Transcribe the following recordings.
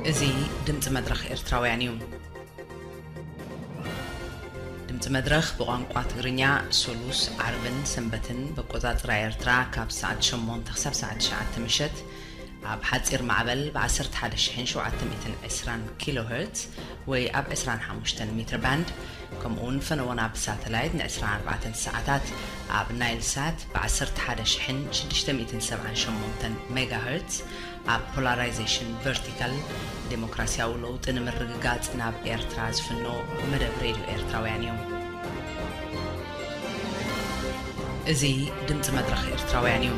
እዚ ድምፂ መድረኽ ኤርትራውያን እዩ። ድምፂ መድረኽ ብቋንቋ ትግርኛ ሶሉስ፣ ዓርብን ሰንበትን ብኣቆፃፅራ ኤርትራ ካብ ሰዓት ሸሞንተ ክሳብ ሰዓት ትሽዓተ ምሸት ኣብ ሓፂር ማዕበል ብ ዓሰርተ ሓደ ሺሕን ሸውዓተ ሚእትን ዕስራን ኪሎ ሄርትዝ ወይ ኣብ ዕስራን ሓሙሽተን ሜትር ባንድ፣ ከምኡ እውን ፈነወና ብሳተላይት ን ዕስራን ኣርባዕተን ሰዓታት ኣብ ናይል ሳት ብ ዓሰርተ ሓደ ሺሕን ሽዱሽተ ሚእትን ሰብዓን ሸሞንተን ሜጋ ሄርትዝ ኣብ ፖላራይዜሽን ቨርቲካል ዴሞክራሲያዊ ለውጢ ንምርግጋጽ ናብ ኤርትራ ዝፍኖ መደብ ሬድዮ ኤርትራውያን እዩ። እዚ ድምጺ መድረኽ ኤርትራውያን እዩ።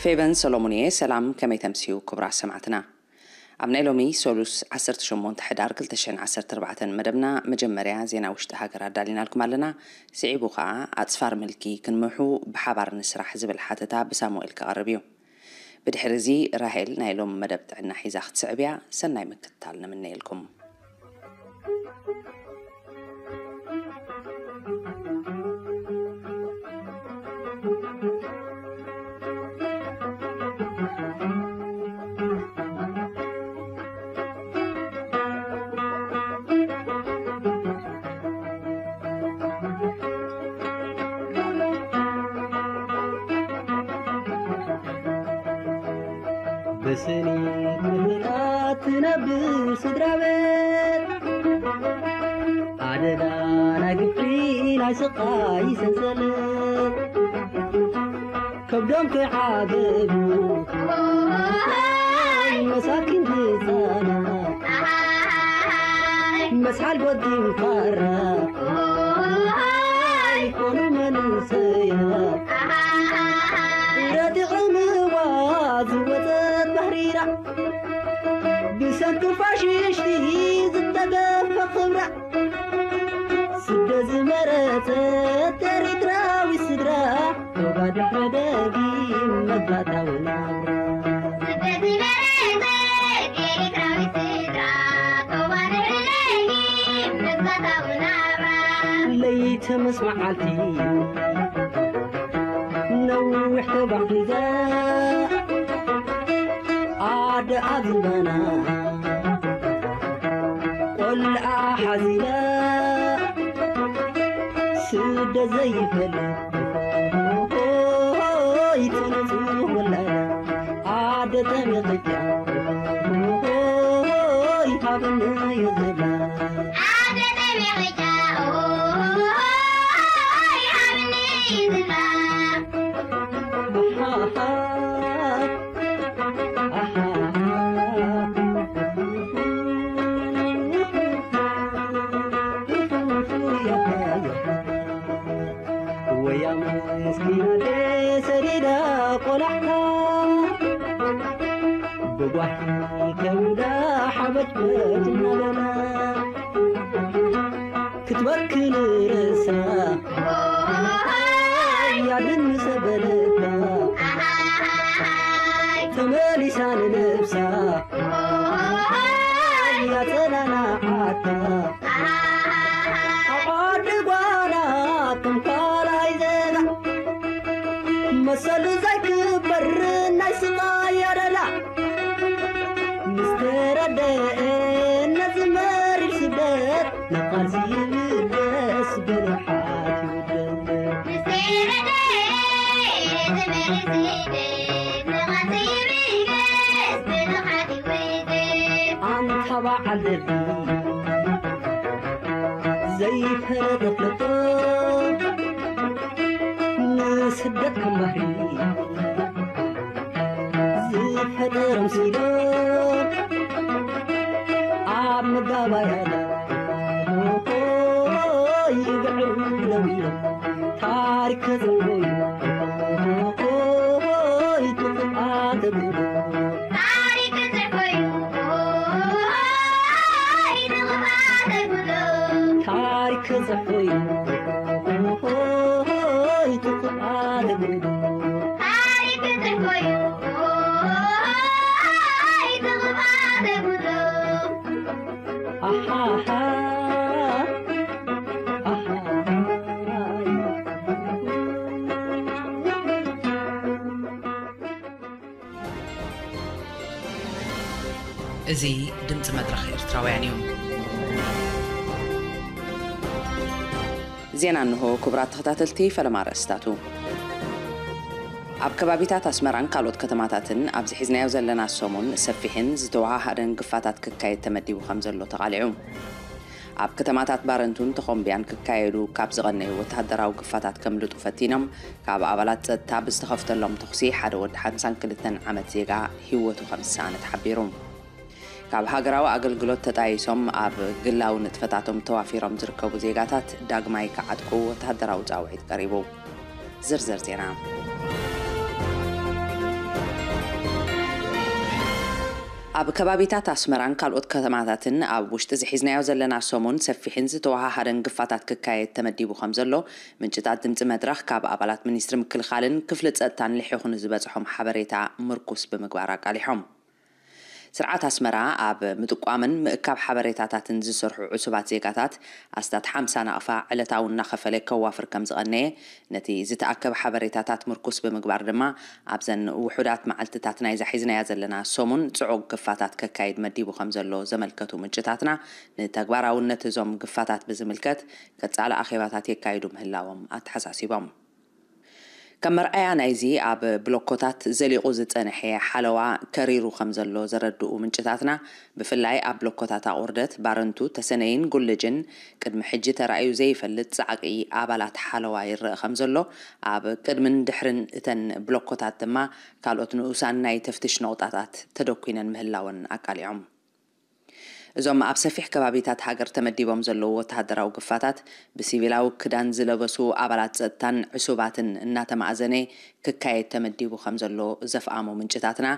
ፌቨን ሰሎሞን እየ። ሰላም፣ ከመይ ተምስዩ ክቡራት ሰማዕትና? ኣብ ናይ ሎሚ ሰሉስ ዓሰርተ ሸሞንተ ሕዳር ክልተ ሽሕን ዓሰርተ ኣርባዕተን መደብና መጀመርያ ዜና ውሽጢ ሃገር ኣዳሊናልኩም ኣለና። ስዒቡ ኸኣ ኣጽፋር ምልኪ ክንምሑ ብሓባር ንስራሕ ዝብል ሓተታ ብሳሙኤል ክቐርብ እዩ። ብድሕሪ እዚ ራሄል ናይ ሎሚ መደብ ጥዕና ሒዛ ክትስዕብ እያ። ሰናይ ምክትታል ንምነየልኩም። ብስኒ ክህላት ትነብር ስድራ ቤት፣ ኣደዳ ናይ ግፍዒ ናይ ስቓይ ሰንሰለት፣ ከብዶም ክዓገቡ መሳኪን ህፃናት፣ መስሓል ጎዲም ካራ ኣይኮኑ መንሰያት፣ ረዲቕምዋ ዝወፀት ባህሪራ፣ ብሰንኪ ፋሽሽቲ ዝተገፈ ክብራ፣ ስደት ዝመረጸት ኤርትራዊት ስድራ፣ ቶባ ድሕሪ ደጊም መግዛእታዊ ናብራ። ስደት ዝመረጸት ኤርትራዊት ስድራ፣ ቶባ ድሕሪ ደጊም መግዛእታዊ ናብራ። ለይቲ ምስ መዓልቲ ነዊሕ ተባሂዛ፣ ኣደ ኣብ ዝባና ቆልዓ ሓዚላ፣ ስደት ዘይፈልጥ ይትንጹ ወላዳ፣ ኣደ ጠሚቕካ ይሃብኒ እዩ ዝብላ። ኣደ ጠሚቕካ ይሃብኒ እዩ ዝብላ። ወያ መስኪና ደሰሪዳ ቆላሕታ፣ ብጓሂ ከብዳ ሓበጭበጭ እናበላ፣ ክትበኪ ንርእሳ ያድን ምስ በለታ፣ ተመሊሳ ንነብሳ ያጸናናዓታ፣ ኣብ ዓዲ ጓና ከም ካልኣይ ዜጋ፣ መሰሉ ዘይክበር ናይ ስቓይ ኣደዳ፣ ምስ ተረደአ ነዚ መሪር ስደት፣ ንቓልሲ ይብገስ ብንቕሓት ይውደብ። ኣንታ በዓል ደርጊ ዘይፈለጠ ፍለጦ፣ ንስደት ከም ባህሪ ዝፈጠሮም ሲዶ ኣብ መጋባእያ ተብሎ ታሪክ ጽሑፍ እዩ። ኦይ፣ ንቕፋት ኣይብሎ። ታሪክ ጽሑፍ እዩ። ኦይ፣ ትቕፋት ኣይብሎ። ታሪክ ጽሑፍ እዩ። ኦይ፣ ንቕፋት ኣይብሎ። ኣሃሃ፣ ኣሃሃ። እዚ ድምፂ መድረኽ ኤርትራውያን እዩ። ዜና እንሆ። ክቡራት ተኸታተልቲ፣ ፈለማ ኣርእስታቱ። ኣብ ከባቢታት ኣስመራን ካልኦት ከተማታትን ኣብዚ ሒዝናዮ ዘለና ሰሙን ሰፊሕን ዝተወሃሃደን ግፋታት ክካየድ ተመዲቡ ከም ዘሎ ተቓሊዑ። ኣብ ከተማታት ባረንቱን ተኾምቢያን ክካየዱ ካብ ዝቐነዩ ወተሃደራዊ ግፋታት ከምልጡ ፈቲኖም ካብ ኣባላት ጸጥታ ብዝተኸፍተሎም ተኹሲ ሓደ ወዲ ሓምሳን ክልተን ዓመት ዜጋ ህይወቱ ከም ዝሰኣነ ተሓቢሩ። ካብ ሃገራዊ ኣገልግሎት ተጣይሶም ኣብ ግላዊ ንጥፈታቶም ተዋፊሮም ዝርከቡ ዜጋታት ዳግማይ ክዓጥቁ ወተሃደራዊ ጻውዒት ቀሪቡ። ዝርዝር ዜና። ኣብ ከባቢታት ኣስመራን ካልኦት ከተማታትን ኣብ ውሽጢ ዝሒዝናዮ ዘለና ሰሙን ሰፊሕን ዝተወሃሃደን ግፋታት ክካየድ ተመዲቡ ከም ዘሎ ምንጭታት ድምፂ መድረኽ ካብ ኣባላት ሚኒስትሪ ምክልኻልን ክፍሊ ጸጥታን ልሒኹ ንዝበጽሖም ሓበሬታ ምርኩስ ብምግባር ኣቃሊሖም። ስርዓት ኣስመራ ኣብ ምጥቋምን ምእካብ ሓበሬታታትን ዝሰርሑ ዕሱባት ዜጋታት ኣስታት ሓምሳ ናቕፋ ዕለታዊ እናኸፈለ ከዋፍር ከም ዝቐነየ፣ ነቲ ዝተኣከበ ሓበሬታታት ምርኩስ ብምግባር ድማ ኣብዘን ውሑዳት መዓልትታት ናይዛ ሒዝናያ ዘለና ሰሙን ጽዑቕ ግፋታት ከካይድ መዲቡ ከም ዘሎ ዘመልከቱ ምንጭታትና፣ ንተግባራውነት እዞም ግፋታት ብዝምልከት ቀጻሊ ኣኼባታት የካይዱ ምህላዎም ኣተሓሳሲቦም። ከም መርኣያ ናይዚ፣ ኣብ ብሎኮታት ዘሊቑ ዝጸንሐ ሓለዋ ከሪሩ ከም ዘሎ ዘረድኡ ምንጭታትና፣ ብፍላይ ኣብ ብሎኮታት ኣቑርደት፣ ባረንቱ፣ ተሰነይን ጉልጅን ቅድሚ ሕጂ ተራእዩ ዘይፈልጥ ጻዕቂ ኣባላት ሓለዋ ይረአ ከም ዘሎ፣ ኣብ ቅድምን ድሕርን እተን ብሎኮታት ድማ ካልኦት ንኡሳን ናይ ተፍትሽ ነቑጣታት ተደኲነን ምህላወን ኣቃሊዖም። እዞም ኣብ ሰፊሕ ከባቢታት ሃገር ተመዲቦም ዘለዉ ወተሃደራዊ ግፋታት ብሲቪላዊ ክዳን ዝለበሱ ኣባላት ጸጥታን ዕሱባትን እናተማእዘነ ክካየድ ተመዲቡ ከም ዘሎ ዘፍኣሙ ምንጭታትና፣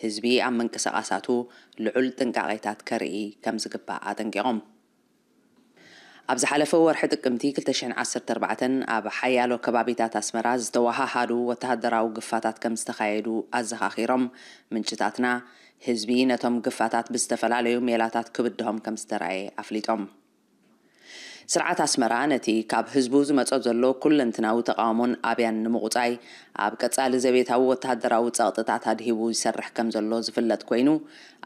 ህዝቢ ኣብ ምንቅስቓሳቱ ልዑል ጥንቃቄታት ከርኢ ከም ዝግባእ ኣጠንቂቖም። ኣብ ዝሓለፈ ወርሒ ጥቅምቲ ክልተ ሽሕን ዓሰርተ ኣርባዕተን ኣብ ሓያሎ ከባቢታት ኣስመራ ዝተወሃሃዱ ወተሃደራዊ ግፋታት ከም ዝተኻየዱ ኣዘኻኺሮም፣ ምንጭታትና ህዝቢ ነቶም ግፋታት ብዝተፈላለዩ ሜላታት ክብድሆም ከም ዝተራእየ ኣፍሊጦም። ስርዓት ኣስመራ ነቲ ካብ ህዝቡ ዝመጾ ዘሎ ኩለንትናዊ ተቓውሞን ኣብያን ንምቑጻይ ኣብ ቀጻሊ ዘቤታዊ ወተሃደራዊ ጸቕጥታት ኣድሂቡ ይሰርሕ ከም ዘሎ ዝፍለጥ ኮይኑ፣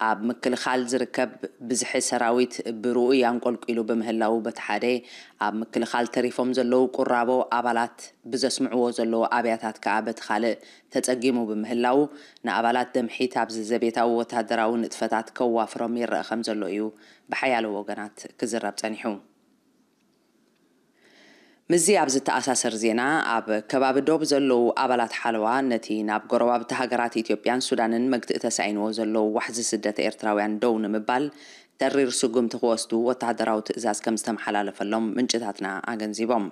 ኣብ ምክልኻል ዝርከብ ብዝሒ ሰራዊት ብርኡይ ኣንቆልቂሉ ብምህላዉ፣ በቲ ሓደ ኣብ ምክልኻል ተሪፎም ዘለዉ ቁራቦ ኣባላት ብዘስምዕዎ ዘለዉ ኣብያታት ከኣ በቲ ካልእ ተጸጊሙ ብምህላዉ፣ ንኣባላት ደምሒት ኣብዚ ዘቤታዊ ወተሃደራዊ ንጥፈታት ከዋፍሮም ይረአ ከም ዘሎ እዩ ብሓያሎ ወገናት ክዝረብ ጸኒሑ። ምስዚ ኣብ ዝተኣሳሰር ዜና፣ ኣብ ከባቢ ዶብ ዘለዉ ኣባላት ሓለዋ ነቲ ናብ ጎረባብቲ ሃገራት ኢትዮጵያን ሱዳንን መግትኢ ተሳኢንዎ ዘለዉ ዋሕዚ ስደት ኤርትራውያን ደው ንምባል ተሪር ስጉምቲ ክወስዱ ወተሃደራዊ ትእዛዝ ከም ዝተመሓላለፈሎም ምንጭታትና ኣገንዚቦም።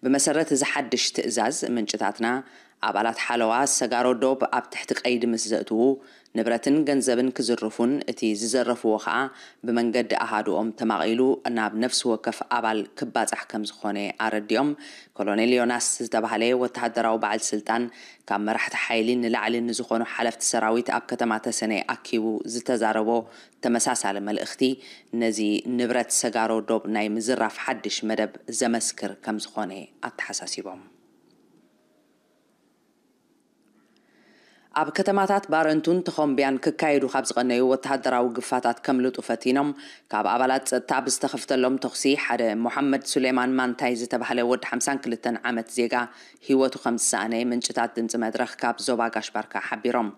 ብመሰረት እዚ ሓድሽ ትእዛዝ፣ ምንጭታትና ኣባላት ሓለዋ ሰጋሮ ዶብ ኣብ ትሕቲ ቀይዲ ምስ ዘእትዉ፣ ንብረትን ገንዘብን ክዝርፉን እቲ ዝዘረፍዎ ኸኣ ብመንገዲ ኣሃዱኦም ተማቒሉ ናብ ነፍሲ ወከፍ ኣባል ክባጻሕ ከም ዝኾነ ኣረዲኦም። ኮሎኔል ዮናስ ዝተባህለ ወተሃደራዊ በዓል ስልጣን፣ ካብ መራሕቲ ሓይሊ ንላዕሊ ንዝኾኑ ሓለፍቲ ሰራዊት ኣብ ከተማ ተሰነይ ኣኪቡ ዝተዛረቦ ተመሳሳሊ መልእኽቲ፣ ነዚ ንብረት ሰጋሮ ዶብ ናይ ምዝራፍ ሓድሽ መደብ ዘመስክር ከም ዝኾነ ኣተሓሳሲቦም። ኣብ ከተማታት ባረንቱን ተኾምቢያን ክካየዱ ካብ ዝቐነዩ ወተሃደራዊ ግፋታት ከምልጡ ፈቲኖም፣ ካብ ኣባላት ጸጥታ ብዝተኸፍተሎም ተኹሲ ሓደ ሞሓመድ ሱሌማን ማንታይ ዝተባህለ ወዲ ሓምሳን ክልተን ዓመት ዜጋ ህይወቱ ከም ዝሰኣነ ምንጭታት ድምጺ መድረኽ ካብ ዞባ ጋሽ ባርካ ሓቢሮም።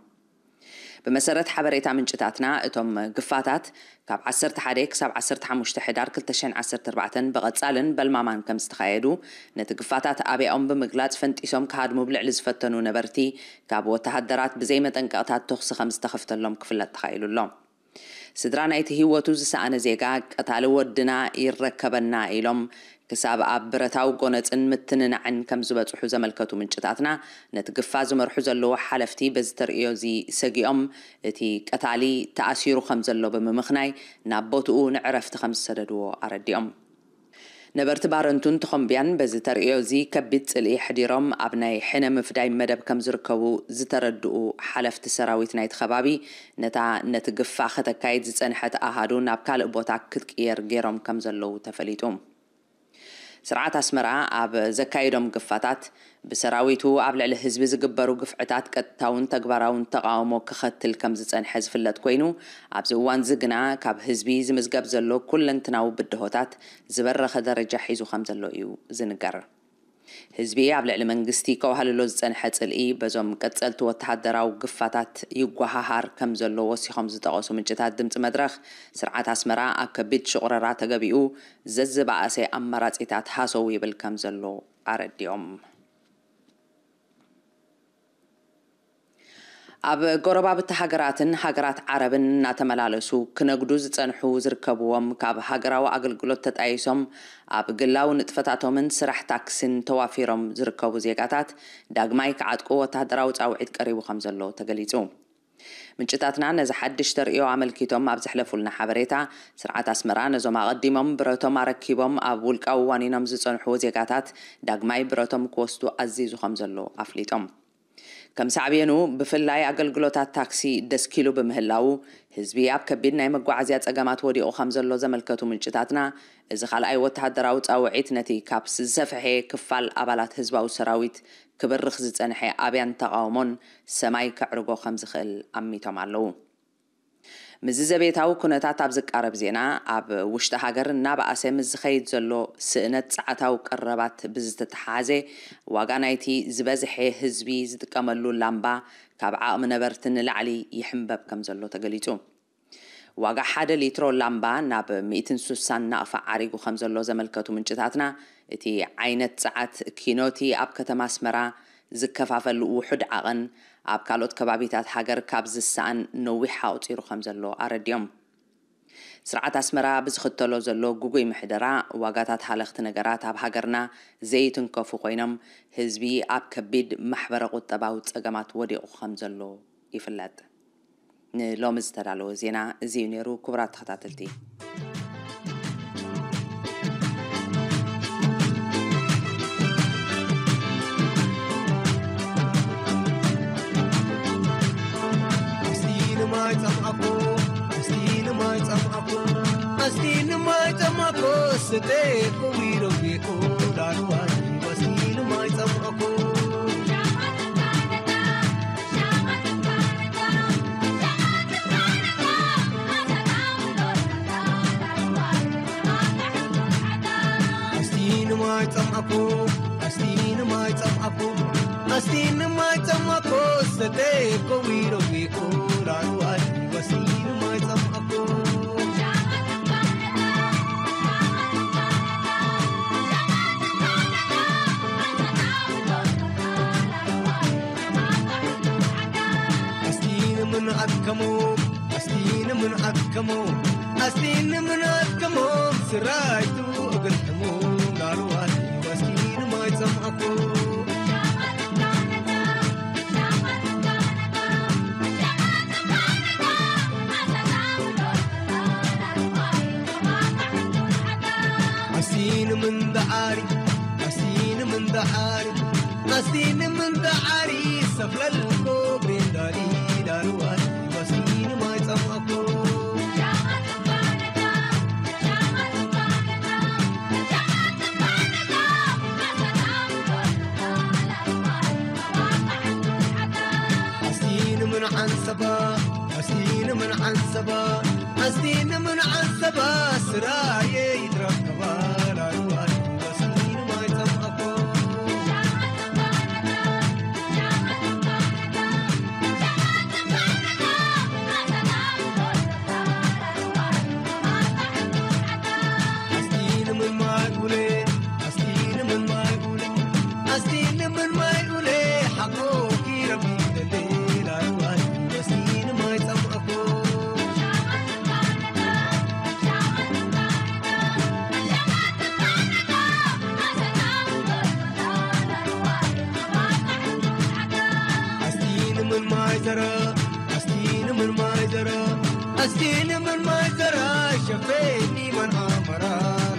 ብመሰረት ሓበሬታ ምንጭታትና፣ እቶም ግፋታት ካብ ዓሰርተ ሓደ ክሳብ ዓሰርተ ሓሙሽተ ሕዳር ክልተ ሽሕን ዓሰርተ ኣርባዕተን ብቐጻልን በልማማን ከም ዝተኻየዱ፣ ነቲ ግፋታት ኣብያኦም ብምግላጽ፣ ፈንጢሶም ክሃድሙ ብልዕሊ ዝፈተኑ ነበርቲ ካብ ወተሃደራት ብዘይመጠንቀቕታት ተኹሲ ከም ዝተኸፍተሎም ክፍለጥ ተኻኢሉ ኣሎ። ስድራ ናይቲ ህይወቱ ዝሰኣነ ዜጋ፣ ቀታሊ ወድና ይረከበና ኢሎም ክሳብ ኣብ ብረታዊ ጎነጽን ምትንናዕን ከም ዝበጽሑ ዘመልከቱ ምንጭታትና፣ ነቲ ግፋ ዝመርሑ ዘለዉ ሓለፍቲ በዚ ተርእዮ እዚ ሰጊኦም፣ እቲ ቀታሊ ተኣሲሩ ከም ዘሎ ብምምኽናይ፣ ናብ ቦትኡ ንዕረፍቲ ከም ዝሰደድዎ ኣረዲኦም። ነበርቲ ባረንቱን ተኾምብያን በዚ ተርእዮ እዚ ከቢድ ጽልኢ ኣሕዲሮም፣ ኣብ ናይ ሕነ ምፍዳይ መደብ ከም ዝርከቡ ዝተረድኡ ሓለፍቲ ሰራዊት ናይቲ ከባቢ፣ ነታ ነቲ ግፋ ከተካይድ ዝጸንሐት ኣሃዱ ናብ ካልእ ቦታ ክትቅየር ገይሮም ከም ዘለዉ ተፈሊጡ። ስርዓት ኣስመራ ኣብ ዘካየዶም ግፋታት፣ ብሰራዊቱ ኣብ ልዕሊ ህዝቢ ዝግበሩ ግፍዕታት ቀጥታውን ተግባራውን ተቓውሞ ክኸትል ከም ዝጸንሐ ዝፍለጥ ኮይኑ፣ ኣብዚ እዋንዚ ግና ካብ ህዝቢ ዝምዝገብ ዘሎ ኩለንትናዊ ብድሆታት ዝበረኸ ደረጃ ሒዙ ከም ዘሎ እዩ ዝንገር። ህዝቢ ኣብ ልዕሊ መንግስቲ ከዋህልሎ ዝጸንሐ ጽልኢ በዞም ቀጸልቲ ወተሃደራዊ ግፋታት ይጓሃሃር ከም ዘሎ ወሲኾም ዝጠቐሱ ምንጭታት ድምጺ መድረኽ፣ ስርዓት ኣስመራ ኣብ ከቢድ ሽቑረራ ተገቢኡ ዘዝበኣሰ ኣማራጺታት ሃሰው ይብል ከም ዘሎ ኣረዲኦም። ኣብ ጎረባብቲ ሃገራትን ሃገራት ዓረብን እናተመላለሱ ክነግዱ ዝጸንሑ ዝርከብዎም፣ ካብ ሃገራዊ ኣገልግሎት ተጣይሶም ኣብ ግላዊ ንጥፈታቶምን ስራሕ ታክሲን ተዋፊሮም ዝርከቡ ዜጋታት ዳግማይ ክዓጥቁ ወተሃደራዊ ጻውዒት ቀሪቡ ከም ዘሎ ተገሊጹ። ምንጭታትና ነዚ ሓድሽ ተርእዮ ኣመልኪቶም ኣብ ዘሕለፉልና ሓበሬታ፣ ስርዓት ኣስመራ ነዞም ኣቐዲሞም ብረቶም ኣረኪቦም ኣብ ውልቃዊ ዋኒኖም ዝጸንሑ ዜጋታት ዳግማይ ብረቶም ክወስዱ ኣዚዙ ከም ዘሎ ኣፍሊጦም። ከም ሳዕቤኑ፣ ብፍላይ ኣገልግሎታት ታክሲ ደስኪሉ ብምህላዉ፣ ህዝቢ ኣብ ከቢድ ናይ መጓዓዝያ ጸገማት ወዲቑ ከም ዘሎ ዘመልከቱ ምንጭታትና፣ እዚ ካልኣይ ወተሃደራዊ ጻውዒት ነቲ ካብ ዝሰፍሐ ክፋል ኣባላት ህዝባዊ ሰራዊት ክብርኽ ዝጸንሐ ኣብያን ተቓውሞን ሰማይ ከዕርጎ ከም ዝኽእል ኣሚቶም ኣለዉ። ምስዚ ዘቤታዊ ኩነታት ኣብ ዝቃረብ ዜና፣ ኣብ ውሽጢ ሃገር እናበኣሰ ምስ ዝኸይድ ዘሎ ስእነት ጸዓታዊ ቀረባት ብዝተተሓሓዘ፣ ዋጋ ናይቲ ዝበዝሐ ህዝቢ ዝጥቀመሉ ላምባ ካብ ዓቕሚ ነበርቲ ንላዕሊ ይሕምበብ ከም ዘሎ ተገሊጹ። ዋጋ ሓደ ሊትሮ ላምባ ናብ ሚእትን ስሳን ናቕፋ ዓሪጉ ከም ዘሎ ዘመልከቱ ምንጭታትና፣ እቲ ዓይነት ጸዓት ኪኖቲ ኣብ ከተማ ኣስመራ ዝከፋፈል ውሑድ ዓቐን፣ ኣብ ካልኦት ከባቢታት ሃገር ካብ ዝሰኣን ነዊሕ ኣቑጺሩ ከም ዘሎ ኣረዲኦም። ስርዓት ኣስመራ ብዝኽተሎ ዘሎ ግጉይ ምሕደራ፣ ዋጋታት ሃለኽቲ ነገራት ኣብ ሃገርና ዘይትንከፉ ኮይኖም፣ ህዝቢ ኣብ ከቢድ ማሕበረ ቁጠባዊ ጸገማት ወዲቑ ከም ዘሎ ይፍለጥ። ንሎሚ ዝተዳለወ ዜና እዚ እዩ ነይሩ። ክቡራት ተኸታተልቲ፣ እስቲ ንማይ ጸምኣኮ፣ እስቲ ንማይ ጸምኣኮ፣ እስቲ ንማይ ጸምኣኮ፣ ስተ ኮዊሮ ቤኮ ዳርዋይ፣ እስቲ ንማይ ጸምኣኮ። እስቲ ንማይ ጸምኣኮ፣ እስቲ ንማይ ጸምኣኮ፣ እስቲ ንማይ ጸምኣኮ፣ ሰተ ኮዊሮ ቢኮ ራርዋይ፣ እስቲ ንማይ ጸምኣኮ። እስቲ ንምንኣከሞ፣ እስቲ ንምንኣከሞ፣ እስቲ ንምንኣከሞ፣ ስራይቱ እግልሕሞ፣ ናርዋይ፣ እስቲ ንማይ ጸምኣኮ። እስቲ ንምንዳዓሪ፣ እስቲ ንምንዳዓሪ፣ እስቲ ንምንዳዓሪ፣ ሰፍለልኮ ቤንዳሪ ዳርዋይ፣ እስቲ ንማይ ጸምኣኮ። እስቲ ንምንዓን ሰባ፣ እስቲ ንምንዓን ሰባ፣ እስቲ ንምንዓን ሰባ፣ ስራየ ይትረከባ ላርዋይ፣ እስቲ ንማይ ጸምኣኮ። እስቲ ንምንማይ ጉሌ፣ እስቲ ንምንማይ ጉሌ፣ እስቲ ንምንማይ ጉሌ፣ ሓቆኪ ረቢ ደሌ ላርዋይ፣ እስቲ ንማይ ጸምኣኮ። ዘራ ኣስቲኒ ምን ማይ ዘራ ኣስቲኒ ምን ማይ ዘራ ሸፈኒ መን ኣመራ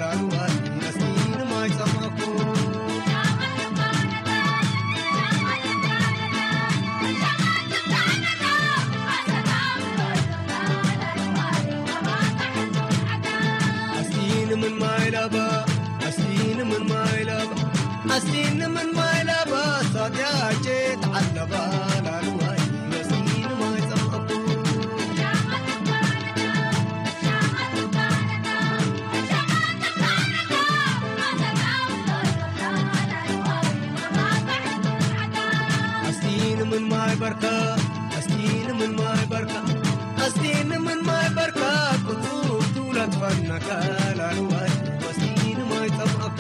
ላልዋይ ኣስቲኒ ማይ ጸማኩ ኣስቲኒ ምን ማይ ላባ ኣስቲኒ ምን ማይ ላባ ኣስቲኒ ምን ማይ ላባ ሳትያቼ ተዓለባ ላልዋይ ኣስቲኒ ማይ ጸማኩ ኣስቲኒ ምን ማይ በርካ ኣስቲኒ ምን ማይ በርካ ኣስቲኒ ምን ማይ በርካ ቁጹብ ትውላ ትፈነካ ላልዋይ ኣስቲኒ ማይ ጸማኩ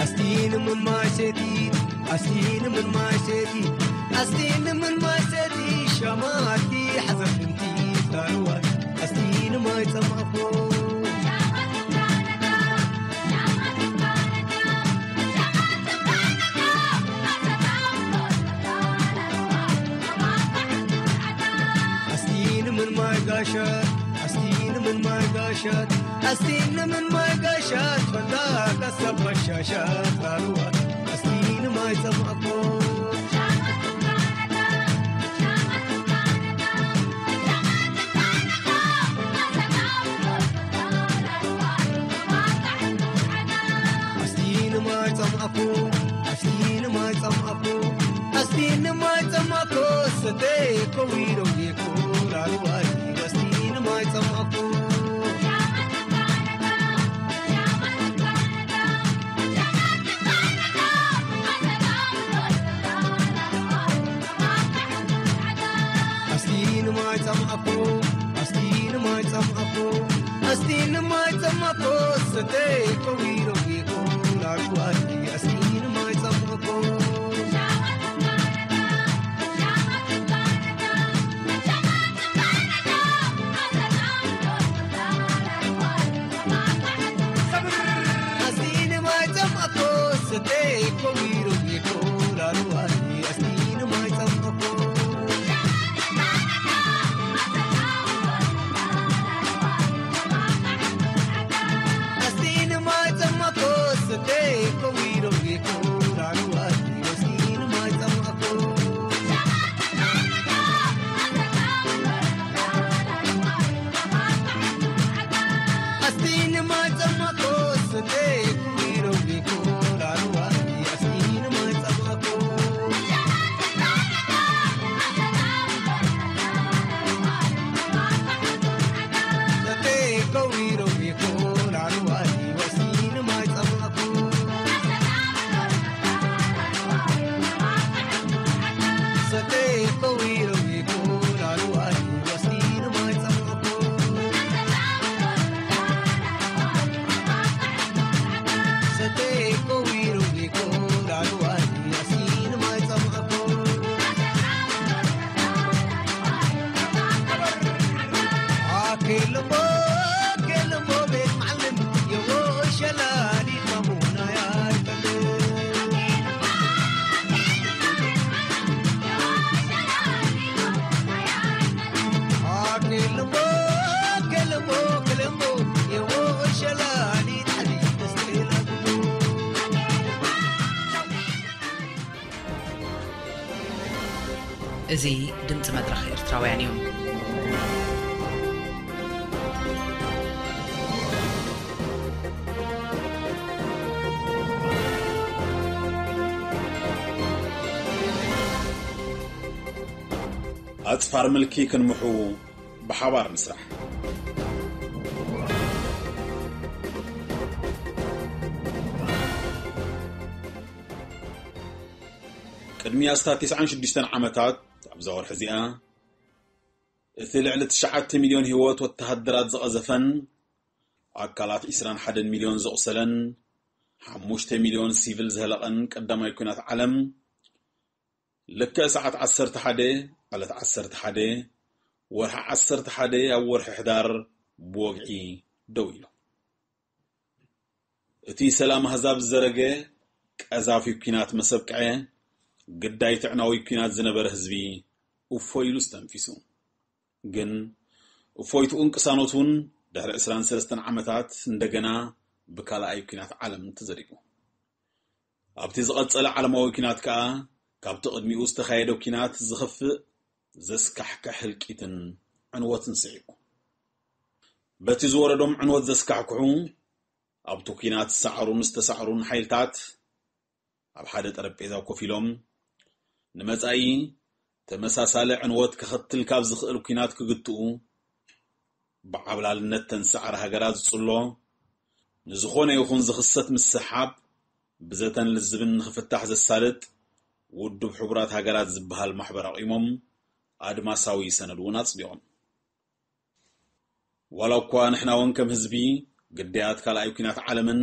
ኣስቲኒ ምን ማይ ሴቲ ኣስቲኒ ምን ማይ ሴቲ ኣስቲኒ ምን ማይ ሴቲ ሻማቲ ሓዘፍንቲ ታልዋ ኣስቲኒ ማይ ጸማፎ ኣስቲኒ ምን ማይ ጋሻ ኣስቲኒ ምን ማይ ጋሻት ኣስቲኒ ምን ማይ ጋሻት ፈንዳ ቀሰብ በሻሻት ላልዋ ኣስቲኒ ማይ ጸማፎ ኣስቲኒ ማይ ጸማፎ ኣስቲኒ ማይ ጸማፎ ኣስቲኒ ማይ ጸማፎ ሰተይ ከዊሮ ይኩራልዋይ ኣስቲኒ ማይ ጸማፎ ኣስቲኒ ማይ ጸማፎ ኣስቲኒ ማይ ጸማፎ ኣስቲኒ ማይ ጸማፎ ሰተይ ከዊሮ ይኩራልዋይ ኣስቲኒ ማይ ጸማፎ ኣስቲኒ ማይ ጸማፎ ሰተይ ከዊሮ ይኩራልዋይ ኣስቲኒ ማይ ጸማፎ ኣስቲኒ ማይ ጸማፎ ሰተይ ከዊሮ ይኩራልዋይ ኣስቲኒ ማይ ጸማፎ ኣስቲኒ ማይ ጸማፎ ሰተይ ከዊሮ ይኩራልዋይ ኣስቲኒ ማይ ጸማፎ ሰተይ ከዊሮ ይኩራልዋይ ኣስቲኒ ማይ ጸማፎ ሰተይ ከዊሮ ይኩራልዋይ ኣስቲኒ ማይ ጸማፎ ሰተይ ከዊሮ ይኩራልዋይ ኣስቲኒ ማይ ጸማፎ ኣኬልሞ ኣኬልሞ ቤት መዓልም የዎ ሸላሊት ማሙና ያይፈልም ኣኬልሞ ኣኬልሞ ክልሞ የዎ ሸላሊት ሓሊት ተስተይለሞ እዚ ድምፂ መድረኽ ኤርትራውያን እዩ። ኣጽፋር ምልኪ ክንምሑ ብሓባር ንስራሕ። ቅድሚ ኣስታት ተስዓን ሽዱሽተን ዓመታት ኣብዛ ወርሒ እዚኣ እቲ ልዕሊ ትሽዓተ ሚልዮን ህይወት ወተሃደራት ዝቐዘፈን ኣካላት ዕስራን ሓደን ሚልዮን ዘቑሰለን ሓሙሽተ ሚልዮን ሲቪል ዘህለቐን ቀዳማይ ኲናት ዓለም ልክዕ ሰዓት ዓሰርተ ሓደ ዕለት ዓሰርተ ሓደ ወርሒ ዓሰርተ ሓደ ኣብ ወርሒ ሕዳር ብወግዒ ደው ኢሉ። እቲ ሰላም ኣህዛብ ዝዘረገ ቀዛፊ ኲናት መሰብቅዐ ግዳይ ትዕናዊ ኲናት ዝነበረ ህዝቢ እፎይ ኢሉ ዝተንፊሱ። ግን እፎይትኡን ቅሳኖቱን ድሕሪ ዕስራን ሰለስተን ዓመታት እንደገና ብካልኣይ ኲናት ዓለም ተዘሪጉ። ኣብቲ ዝቐጸለ ዓለማዊ ኲናት ከኣ ካብቲ ቅድሚኡ ዝተኻየደ ኲናት ዝኸፍእ ዘስካሕክሕ ህልቂትን ዕንወትን ስዒቡ። በቲ ዝወረዶም ዕንወት ዘስካሕክሑ ኣብቲ ኲናት ዝሰዓሩን ዝተሳዕሩን ሓይልታት ኣብ ሓደ ጠረጴዛ ኮፍ ኢሎም ንመጻኢ ተመሳሳሊ ዕንወት ከኸትል ካብ ዝኽእል ኲናት ክግትኡ ብዓብላልነት ተንሳዕሪ ሃገራት ዝጽሎ ንዝኾነ ይኹን ዝኽሰት ምስሕሓብ ብዘተን ልዝብን ንኽፍታሕ ዘሳልጥ ውድብ ሕቡራት ሃገራት ዝበሃል ማሕበር ኣቑሞም ኣድማሳዊ ሰነድ እውን ኣጽዲቖም። ዋላ እኳ ንሕና እውን ከም ህዝቢ ግዳያት ካልኣይ ኲናት ዓለምን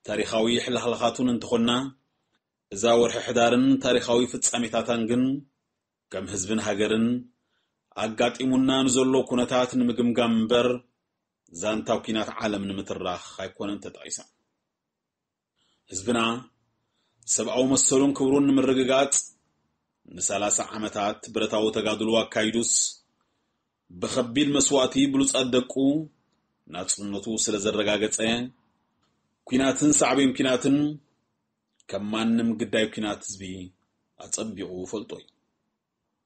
ታሪኻዊ ሕልኽላኻቱን እንተኾንና፣ እዛ ወርሒ ሕዳርን ታሪኻዊ ፍጻሜታታን ግን ከም ህዝብን ሃገርን ኣጋጢሙና ንዘሎ ኩነታት ንምግምጋም እምበር ዛንታ ኲናት ዓለም ንምትራኽ ኣይኮነን ተጠቒሳ። ህዝብና ሰብኣዊ መሰሉን ክብሩን ንምርግጋጽ ንሰላሳ ዓመታት ብረታዊ ተጋድሎ ኣካይዱስ ብኸቢድ መስዋእቲ ብሉጻት ደቁ ናጽነቱ ስለ ዘረጋገጸ ኲናትን ሳዕቤን ኲናትን ከም ማንም ግዳይ ኲናት ህዝቢ ኣጸቢቑ ይፈልጦ እዩ።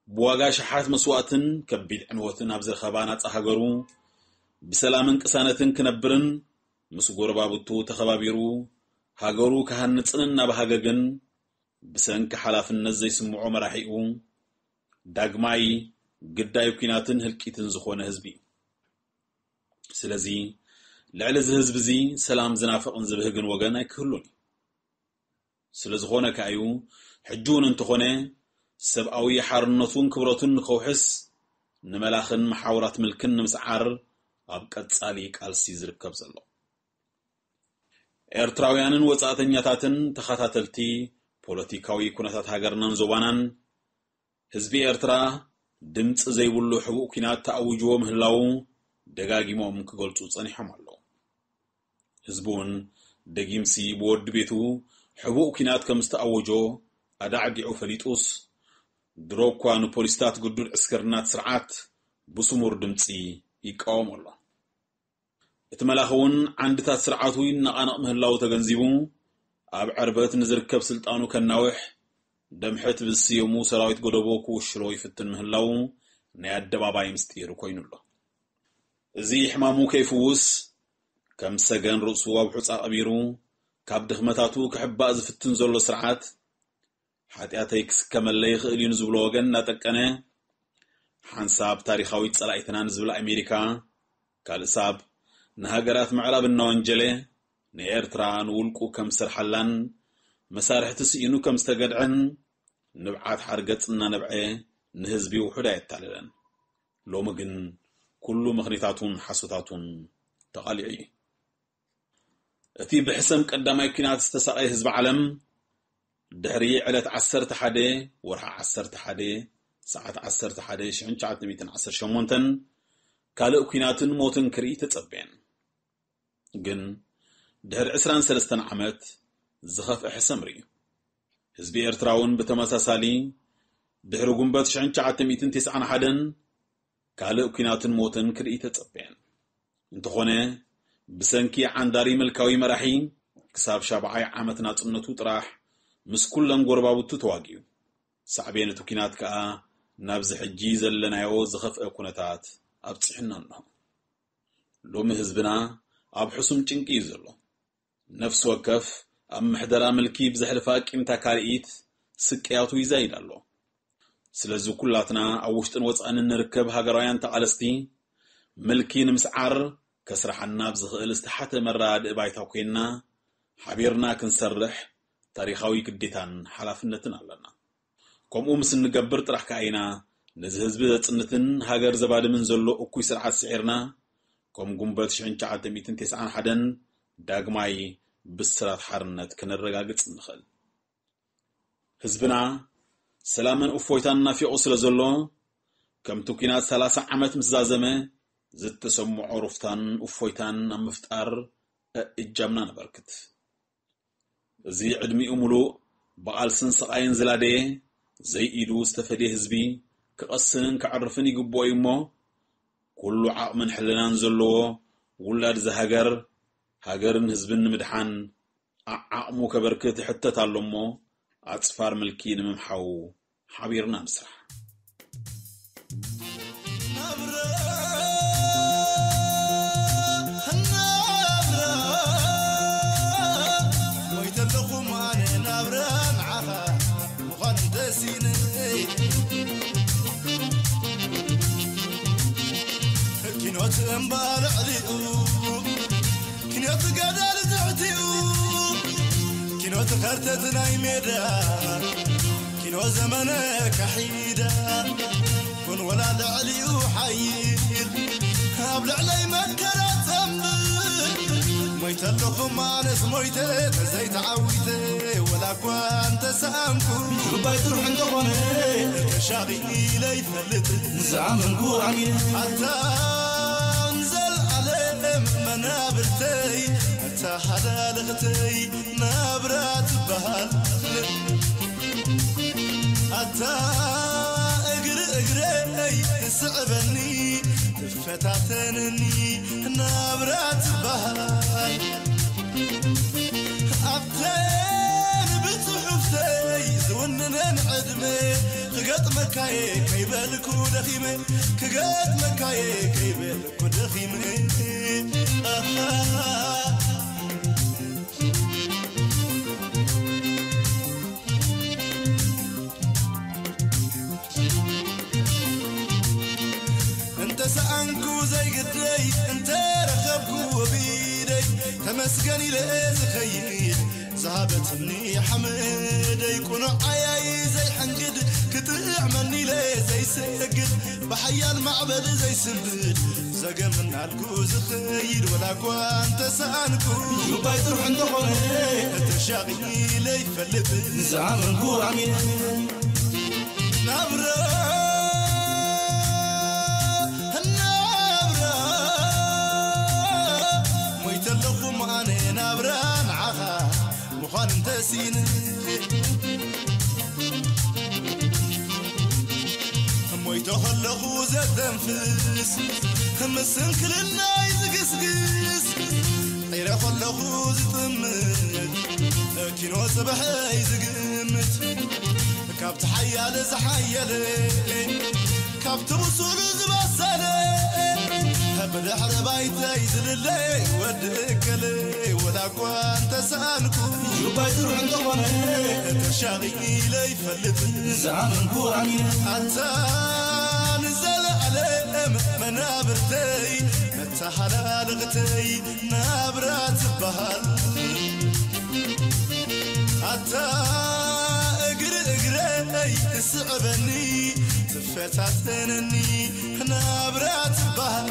ብዋጋ ሸሓት መስዋእትን ከቢድ ዕንወትን ኣብ ዝረኸባ ናጻ ሃገሩ ብሰላምን ቅሳነትን ክነብርን ምስ ጎረባብቱ ተኸባቢሩ ሃገሩ ክሃንጽን እናበሃገ ግን ብሰንኪ ሓላፍነት ዘይስምዖ መራሒኡ ዳግማይ ግዳይ ኲናትን ህልቂትን ዝኾነ ህዝቢ እዩ። ስለዚ ልዕሊ እዚ ህዝቢ እዚ ሰላም ዝናፍቕን ዝብህግን ወገን ኣይክህሉን እዩ። ስለ ዝኾነ ከኣ እዩ ሕጂ እውን እንተኾነ ሰብኣዊ ሓርነቱን ክብረቱን ንኸውሕስ ንመላኽን መሓውራት ምልክን ንምስዓር ኣብ ቀጻሊ ቃልሲ ዝርከብ ዘሎ። ኤርትራውያንን ወጻእተኛታትን ተኸታተልቲ ፖለቲካዊ ኩነታት ሃገርናን ዞባናን ህዝቢ ኤርትራ ድምጺ ዘይብሉ ሕቡእ ኲናት ተኣዊጅዎ ምህላዉ ደጋጊሞም ክገልጹ ጸኒሖም ኣለዉ። ህዝቢ እውን ደጊምሲ ብወዲ ቤቱ ሕቡእ ኲናት ከም ዝተኣወጆ ኣዳዕዲዑ ፈሊጡስ ድሮ እኳ ንፖሊስታት ግዱድ ዕስክርናት ስርዓት ብስሙር ድምጺ ይቃወም ኣሎ። እቲ መላኺ እውን ዓንድታት ስርዓቱ ይነቓነቕ ምህላዉ ተገንዚቡ ኣብ ዕርበት ንዝርከብ ስልጣኑ ከናውሕ ደምሕት ብዝስየሙ ሰራዊት ጎደቦ ክውሽሎ ይፍትን ምህላዉ ናይ ኣደባባይ ምስጢር ኮይኑ ኣሎ። እዚ ሕማሙ ከይፍውስ ከም ሰገን ርእሱ ኣብ ሑጻ ቀቢሩ ካብ ድኽመታቱ ክሕባእ ዝፍትን ዘሎ ስርዓት ሓጢኣተይ ክስከመለይ ይኽእል እዩ ንዝብሎ ወገን እናጠቀነ ሓንሳብ ታሪኻዊት ጸላኢትና ንዝብል ኣሜሪካ ካልእ ሳብ ንሃገራት ምዕራብ እናወንጀለ ንኤርትራ ንውልቁ ከም ዝሰርሓላን መሳርሕቲ ስኢኑ ከም ዝተገድዐን ንብዓት ሓርገጽ እናነብዐ ንህዝቢ ውሑድ ኣየታለለን። ሎሚ ግን ኩሉ ምኽኒታቱን ሓሶታቱን ተቓሊዑ እዩ። እቲ ብሕሰም ቀዳማይ ኲናት ዝተሳቐየ ህዝቢ ዓለም ድሕሪ ዕለት ዓሰርተ ሓደ ወርሒ ዓሰርተ ሓደ ሰዓት ዓሰርተ ሓደ ሽሕን ትሽዓተ ሚእትን ዓሰርተ ሸሞንተን ካልእ ኲናትን ሞትን ክርኢ ተጸበየን። ግን ድሕሪ ዕስራን ሰለስተን ዓመት ዝኸፍአ ሕሰም ርእዩ። ህዝቢ ኤርትራ እውን ብተመሳሳሊ ድሕሪ ጉንበት ሽሕን ትሽዓተ ሚእትን ተስዓን ሓደን ካልእ ኲናትን ሞትን ክርኢ ተጸበየን። እንተኾነ ብሰንኪ ዓንዳሪ ምልካዊ መራሒ ክሳብ ሻብዓይ ዓመት ናጽነቱ ጥራሕ ምስ ኩለን ጎረባብቱ ተዋጊኡ። ሳዕቤን እቲ ኲናት ከኣ ናብዚ ሕጂ ዘለናዮ ዝኸፍአ ኩነታት ኣብጺሑና ኣሎ። ሎሚ ህዝብና ኣብ ሕሱም ጭንቂ እዩ ዘሎ። ነፍሲ ወከፍ ኣብ ምሕደራ ምልኪ ብዘሕልፋ ቂምታ ካልኢት ስቅያቱ ይዛይድ ኣሎ። ስለዚ ኩላትና ኣብ ውሽጥን ወጻእን እንርከብ ሃገራውያን ተቓለስቲ ምልኪ ንምስዓር ከስርሓና ኣብ ዝኽእል ዝተሓተ መረዳድኢ ባይታ ኮይንና ሓቢርና ክንሰርሕ ታሪኻዊ ግዴታን ሓላፍነትን ኣለና። ከምኡ ምስ እንገብር ጥራሕ ከኣ ኢና ነዚ ህዝቢ ዘጽንትን ሃገር ዘባድምን ዘሎ እኩይ ስርዓት ስዒርና ከም ጉንበት ሽሕን ትሽዓተ ሚእትን ተስዓን ሓደን ዳግማይ ብስራት ሓርነት ከነረጋግጽ እንኽእል። ህዝብና ሰላምን እፎይታን ናፊቑ ስለ ዘሎ ከምቲ ኲናት ሰላሳ ዓመት ምስ ዛዘመ ዝተሰምዖ ሩፍታን እፎይታን ኣብ ምፍጣር እጃምና ነበርክት። እዚ ዕድሚኡ ሙሉእ ብቓልስን ስቓይን ዝላደየ፣ ዘይኢዱ ዝተፈድየ ህዝቢ ክቐስንን ከዕርፍን ይግብኦ እዩ እሞ፣ ኩሉ ዓቕምን ሕልናን ዘለዎ ውላድ እዛ ሃገር፣ ሃገርን ህዝብን ንምድሓን ዓዓቕሙ ከበርክት ይሕተት ኣሎ እሞ፣ ኣጽፋር ምልኪ ንምምሓው ሓቢርና ንስራሕ። ናብራ፣ ናብራ፣ ሞይተ ኣለኹ ኣነ ናብራ ንዓኻ ምዃን እንተሲነ። ኪኖት እምባ ልዕሊኡ፣ ኪኖት ገደል ትሕቲኡ፣ ኪኖት ከርተት ናይ ሜዳ፣ ኪኖ ዘመነ ካሒዳ፣ ኩን ወላ ልዕሊኡ ሓይል፣ ኣብ ልዕለይ መከራ ጸንብል። ሞይተ ኣለኹ ኣነስ ሞይተ ተዘይተዓዊተ፣ ወላ እኳ እንተሰኣንኩ። ጉባይ ጥሩሕ እንተኾነ፣ ተሻቒለ ይፈልጥ። ንዝኣመንኩ ኣሚነ። ኣታ ንዘለኣለም መናብርተይ፣ ኣታ ሓላለኽተይ ናብራ ትበሃል። ኣታ እግሪ እግረይ ትስዕበኒ፣ ትፈታተነኒ ናብራ ትበሃል። ኣብተን ብጽሑፍተይ ዝውንነን ዕድመ፣ ክገጥመካየ ከይበልኩ ደኺመ፣ ክገጥመካየ ከይበልኩ ደኺመ። ኣሃ። እንተሰኣንኩ ዘይግደይ፣ እንተረኸብኩ ብኢደይ፣ ተመስገን ኢለ ዝኸይድ፣ ዝሃበትኒ ሓመደይ፣ ቁኑዕ ዓያይ ዘይሐንግድ፣ ክጥዕመኒ ኢለ ዘይሰግድ፣ ብሓያል ማዕበል ዘይስንብድ፣ ዘገም እናልኩ ዝኸይድ፣ ወላ እኳ እንተሰኣንኩ። ጉባይ ጥሩሕ እንተኾነ፣ ተሻቒለ ይፈልጥ። ንዝኣመንኩ ኣሚነ። ናብራ፣ ናብራ፣ ሞይተ ኣለኹ ኣነ ናብራ ንዓኻ ምዃን እንተሲነ። ሞይተ ከለኹ ዘተንፍስ፣ ምስ ስንክልናይ ዝግስግስ፣ ዒረ ከለኹ ዝጥምት፣ ኪኖ ጽባሐይ ዝግምት፣ ካብቲ ሓያል ዝሓየለ፣ ካብቲ ብሱል ዝበሰለ፣ ብድሕሪ ባይተይ ዝልለ ወዲ እከለ፣ ወላ እኳ እንተሰኣንኩ። ጉባይ ጥሩሕ እንተኾነ፣ ተሻቒለ ይፈልጥ። ዝኣመንኩ ኣሚነ። ኣታ ንዘለኣለም መናብርተይ፣ መተሓላለኽተይ ናብራ ትበሃል። ኣታ እግሪ እግረይ ትስዕበኒ፣ ትፈታተነኒ ናብራ ትበሃል።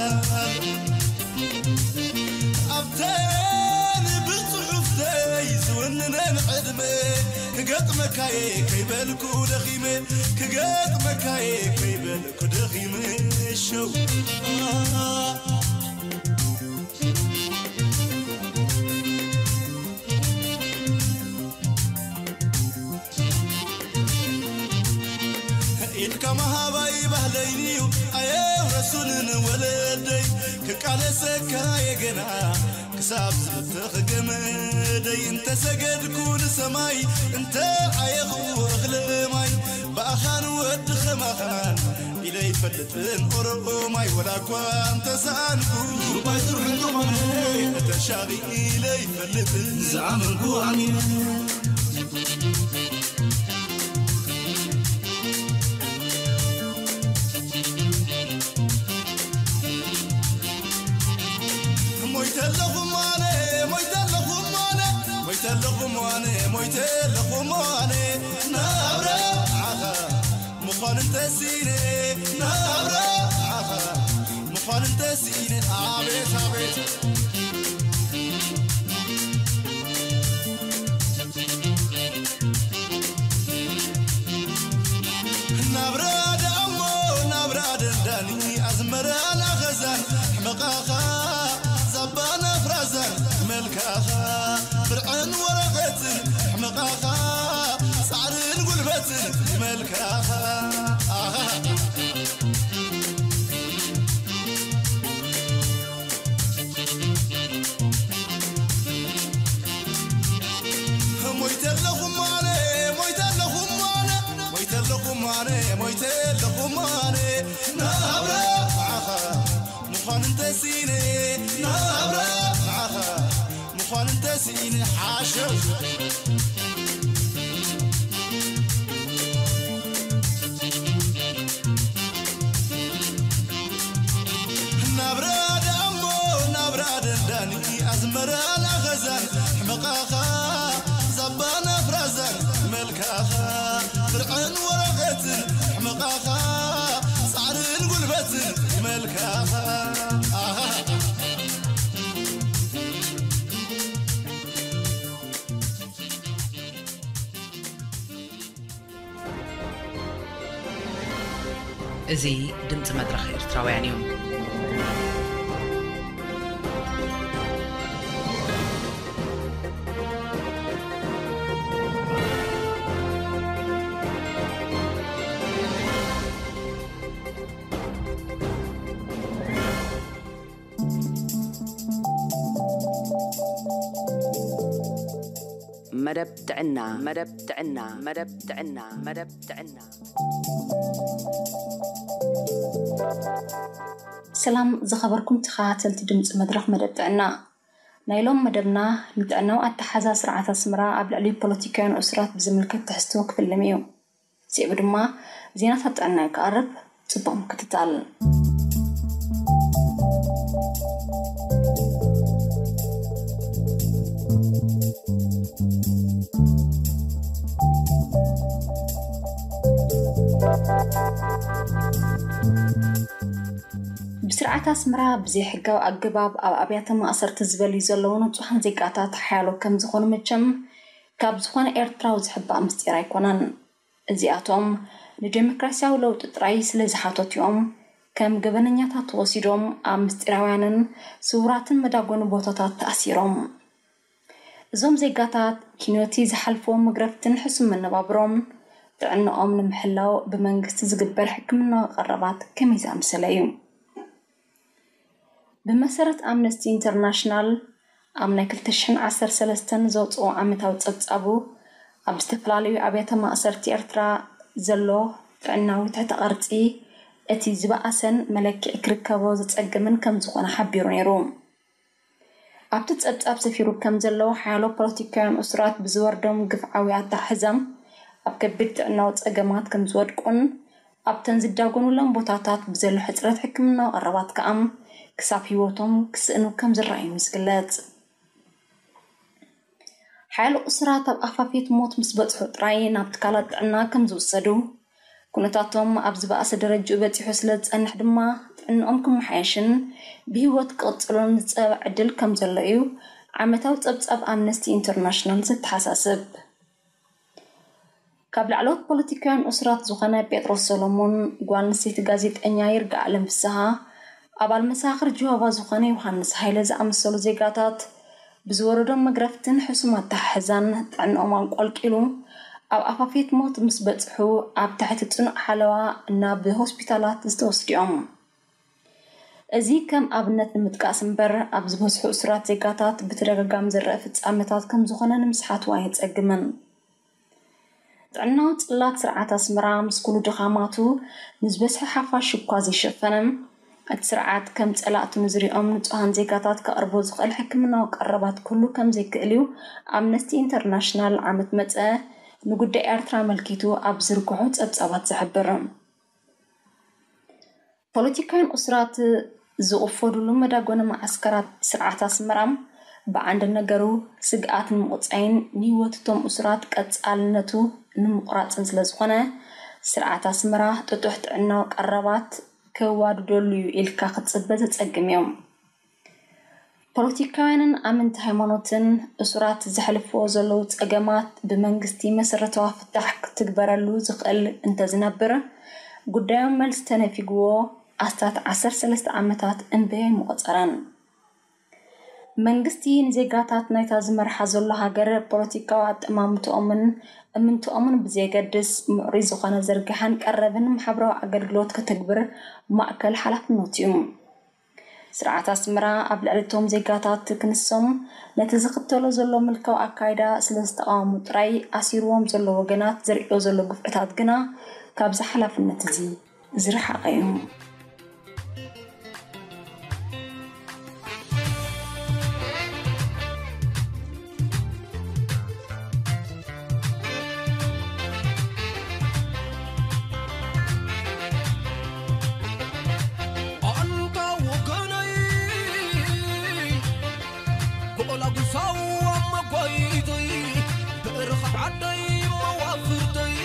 ኣብተን ብጽሑፍተይ ዝውንነን ዕድመ፣ ክገጥመካየ ከይበልኩ ደኺመ፣ ክገጥመካየ ከይበልኩ ደኺመ። ሸው ኢድካ ምሃባይ ባህለይንዩ ኣየውረሱንን ወለደይ፣ ክቃለሰካ የገና ክሳብ ዝበተኽ ገመደይ። እንተሰገድኩ ንሰማይ፣ እንተ ዓየኹ እኽሊ ማይ፣ ብኣኻን ወዲ ኸማኻን ኢለ ይፈልጥን ኦሮማይ፣ ወላ እኳ እንተሰኣንኩ። ጉባይ ጥሩሕ እንተኾነ፣ ተሻቒ ኢለ ይፈልጥን ዝኣመንኩ ኣሚነ። ሞይተ ኣለኹ እሞ ኣነ፣ ሞይተ ኣለኹ እሞ ኣነ፣ ሞይተ ኣለኹ እሞ ኣነ፣ ሞይተ ኣለኹ እሞ ኣነ፣ ናብራ ዓኻ ምዃን እንተሲነ፣ ናብራ ዓኻ ምዃን እንተሲነ፣ ኣቤት፣ ኣቤት። ናብራ ደኣሞ፣ ናብራ ደንዳኒ፣ ኣዝመራን ኣኸዛን፣ ሕመቓኻ ዛባና ፍራዛን መልካኻ ብርዕን ወረቐትን ሕመቓኻ ጻዕርን ጉልበትን መልካኻ ኣኻ ሞይተለኹም ኣነ ሞይተለኹም ኣነ ሞይተለኹም ኣነ ሞይተለኹም ኣነ ናብራ ንዓኻ ምዃን እንተስኢነ ናብራ ንዓኻ ምዃን እንተስኢነ ሓሸው ናብራ ደኣሞ ናብራ ደንዳኒ ኣዝመራ ናኸዛን ሕመቓኻ ዛባና ፍራዛን መልካኻ ብርዕን ወረቐትን ሕመቓኻ ጻዕርን ጉልበትን መልካኻ ኣኻ እዚ ድምፂ መድረኽ ኤርትራውያን እዩ። መደብ ጥዕና፣ መደብ ጥዕና፣ መደብ ጥዕና፣ መደብ ጥዕና። ሰላም ዝኸበርኩም ተኸታተልቲ ድምፂ መድረኽ መደብ ጥዕና። ናይ ሎም መደብና ንጥዕናዊ ኣተሓዛ ስርዓት ኣስመራ ኣብ ልዕሊ ፖለቲካውያን እሱራት ብዝምልከት ትሕዝቶ ክፍልም እዩ። ስዒቡ ድማ ዜናታት ጥዕና እዩ ክቐርብ። ጽቡቕ ምክትታል። ብስርዓት ኣስመራ ብዘይሕጋዊ ኣገባብ ኣብ ኣብያተ ማእሰርቲ ዝበልዩ ዘለዉ ንጹሃን ዜጋታት ሓያሎ ከም ዝኾኑ መቸም ካብ ዝኾነ ኤርትራዊ ዝሕባእ ምስጢር ኣይኮነን። እዚኣቶም ንዴሞክራሲያዊ ለውጢ ጥራይ ስለ ዝሓተቱ እዮም ከም ገበነኛታት ተወሲዶም ኣብ ምስጢራውያንን ስውራትን መዳጎኒ ቦታታት ተኣሲሮም። እዞም ዜጋታት ኪኖቲ ዝሓልፍዎም መግረፍትን ሕሱም መነባብሮም ጥዕናኦም ንምሕላው ብመንግስቲ ዝግበር ሕክምናዊ ቀረባት ከመይ ዝኣምሰለ እዩ? ብመሰረት ኣምነስቲ ኢንተርናሽናል ኣብ ናይ ክልተ ሽሕን ዓሰርተ ሰለስተን ዘውፅኦ ዓመታዊ ፀብፃቡ ኣብ ዝተፈላለዩ ኣብያተ ማእሰርቲ ኤርትራ ዘሎ ጥዕናዊ ትሕተ ቅርፂ እቲ ዝበኣሰን መለክዒ ክርከቦ ዘፀግምን ከም ዝኾነ ሓቢሩ ነይሩ። ኣብቲ ጸብጻብ ሰፊሩ ከም ዘሎ ሓያሎ ፖለቲካውያን እሱራት ብዝወርዶም ግፍዓዊ ኣተሓሕዛም ኣብ ከቢድ ጥዕናዊ ጸገማት ከም ዝወድቁን ኣብተን ዝዳጎኑለን ቦታታት ብዘሎ ሕጽረት ሕክምናዊ ቀረባት ከኣ ክሳብ ህይወቶም ክስእኑ ከም ዝረኣዩን ዝግለጽ። ሓያሎ እሱራት ኣብ ኣፋፌት ሞት ምስ በጽሑ ጥራይ ናብ ትካላት ጥዕና ከም ዝውሰዱ፣ ኩነታቶም ኣብ ዝበኣሰ ደረጅኡ በጺሑ ስለ ዝጸንሕ ድማ ጥዕንኦም ክመሓየሽን ብህይወት ክቕጽሉን ዝጸበ ዕድል ከም ዘሎ እዩ ዓመታዊ ጸብጻብ ኣምነስቲ ኢንተርናሽናል ዘተሓሳስብ። ካብ ላዕለዎት ፖለቲካውያን እሱራት ዝኾነ ጴጥሮስ ሰሎሞን፣ ጓል ኣንስተይቲ ጋዜጠኛ ይርጋኣለም ፍስሃ፣ ኣባል መሳኽር ጀሆቫ ዝኾነ ዮሃንስ ሃይለ ዝኣመሰሉ ዜጋታት ብዝወረዶም መግረፍትን ሕሱም ኣተሓሕዛን ጥዕንኦም ኣንቆልቂሉ ኣብ ኣፋፌት ሞት ምስ በጽሑ ኣብ ትሕቲ ጽኑዕ ሓለዋ ናብ ሆስፒታላት ዝተወስዱ እዮም። እዚ ከም ኣብነት ንምጥቃስ እምበር ኣብ ዝበዝሑ እሱራት ዜጋታት ብተደጋጋሚ ዝረአ ፍጻመታት ከም ዝኾነ ንምስሓት እውን ኣየጸግምን። ጥዕናዊ ጽላት ስርዓት ኣስመራ ምስ ኩሉ ድኻማቱ ንዝበዝሐ ሓፋሽ እኳ ዘይሸፈነ፣ እቲ ስርዓት ከም ጸላእቱ ንዝሪኦም ንጹሃን ዜጋታት ከቕርቦ ዝኽእል ሕክምናዊ ቀረባት ክህሉ ከም ዘይክእል እዩ ኣምነስቲ ኢንተርናሽናል ዓመት መጸ ንጉዳይ ኤርትራ ኣመልኪቱ ኣብ ዝዝርግሑ ጸብጻባት ዝሕብር። ፖለቲካውያን እሱራት ዝቕፈዱሉ መዳጎኒ መዓስከራት ስርዓት ኣስመራ ብዓንዲ ነገሩ ስግኣት ንምቑጻይን ንህይወት እቶም እሱራት ቀጻልነቱ ንምቑራጽን ስለ ዝኾነ፣ ስርዓት ኣስመራ ጥጡሕ ጥዕናዊ ቀረባት ከዋድደሉ እዩ ኢልካ ክትጽበ ዘጸግም እዩ። ፖለቲካውያንን ኣመንቲ ሃይማኖትን እሱራት ዘሕልፍዎ ዘለዉ ጸገማት ብመንግስቲ መሰረታዊ ፍታሕ ክትግበረሉ ዝኽእል እንተዝነብር፣ ጉዳዮም መልሲ ተነፊግዎ ኣስታት ዓሰርተ ሰለስተ ዓመታት እምበይ ኣይምቖጸረን። መንግስቲ ንዜጋታት ናይታ ዝመርሓ ዘሎ ሃገር ፖለቲካዊ ኣጠማምትኦምን እምንትኦምን ብዘየገድስ፣ ምዕሩይ ዝኾነ ዝርግሐን ቀረብን ማሕበራዊ ኣገልግሎት ክትግብር ማእከል ሓላፍነቱ እዩ። ስርዓት ኣስመራ ኣብ ልዕሊ እቶም ዜጋታት ክንሶም ነቲ ዝኽተሎ ዘሎ ምልካዊ ኣካይዳ ስለ ዝተቓወሙ ጥራይ ኣሲርዎም ዘሎ ወገናት ዘርእዮ ዘሎ ግፍዕታት ግና ካብዚ ሓላፍነት እዚ ዝረሓቐ እዩ። ኣንታ ወገነይ፣ ብቆላጉሳው ኣብ መጓይተይ፣ ብእርኻ ዓደይ መዋፍርተይ፣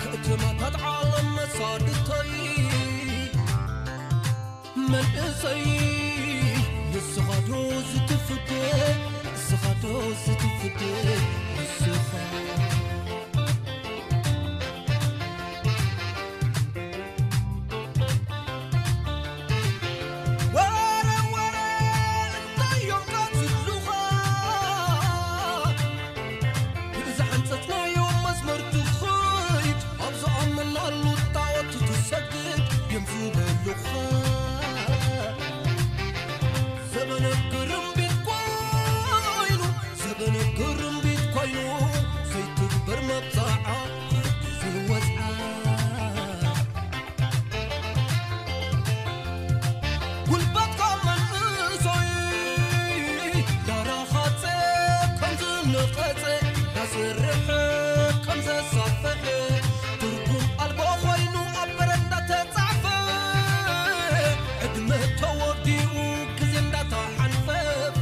ከተማታት ዓለም መሳድተይ፣ መንእሰይ፣ ንስኻ ዶ ዝትፍደ፣ ንስኻ ዶ ዝትፍደ፣ ንስኻ። ወረ ወረ እንታይ እዮም ቀትሉኻ? ብዝሓንጸጽናዮ መስመር ትኸይድ፣ ኣብ ዝኣመናሉ ጣዖት ትሰግድ፣ ድዮም ዝበሉኻ። ዘበነ ግርምቢት ኮይኑ፣ ዘበነ ግርምቢት ኮይኑ፣ ዘይትግበር መብጽዓ ዘይወጽዓ። ጉልበትካ መንእሰይ ዳራኻጸ ከም ዝነቐጸ፣ ዳስርሕ ከም ዘሳፍሕ፣ ትርጉም ኣልቦ ኮይኑ ኣብ በረንዳ ተጻሕፈ። ዕድመ ተወዲኡ ግዜ እንዳተሓንፈፈ።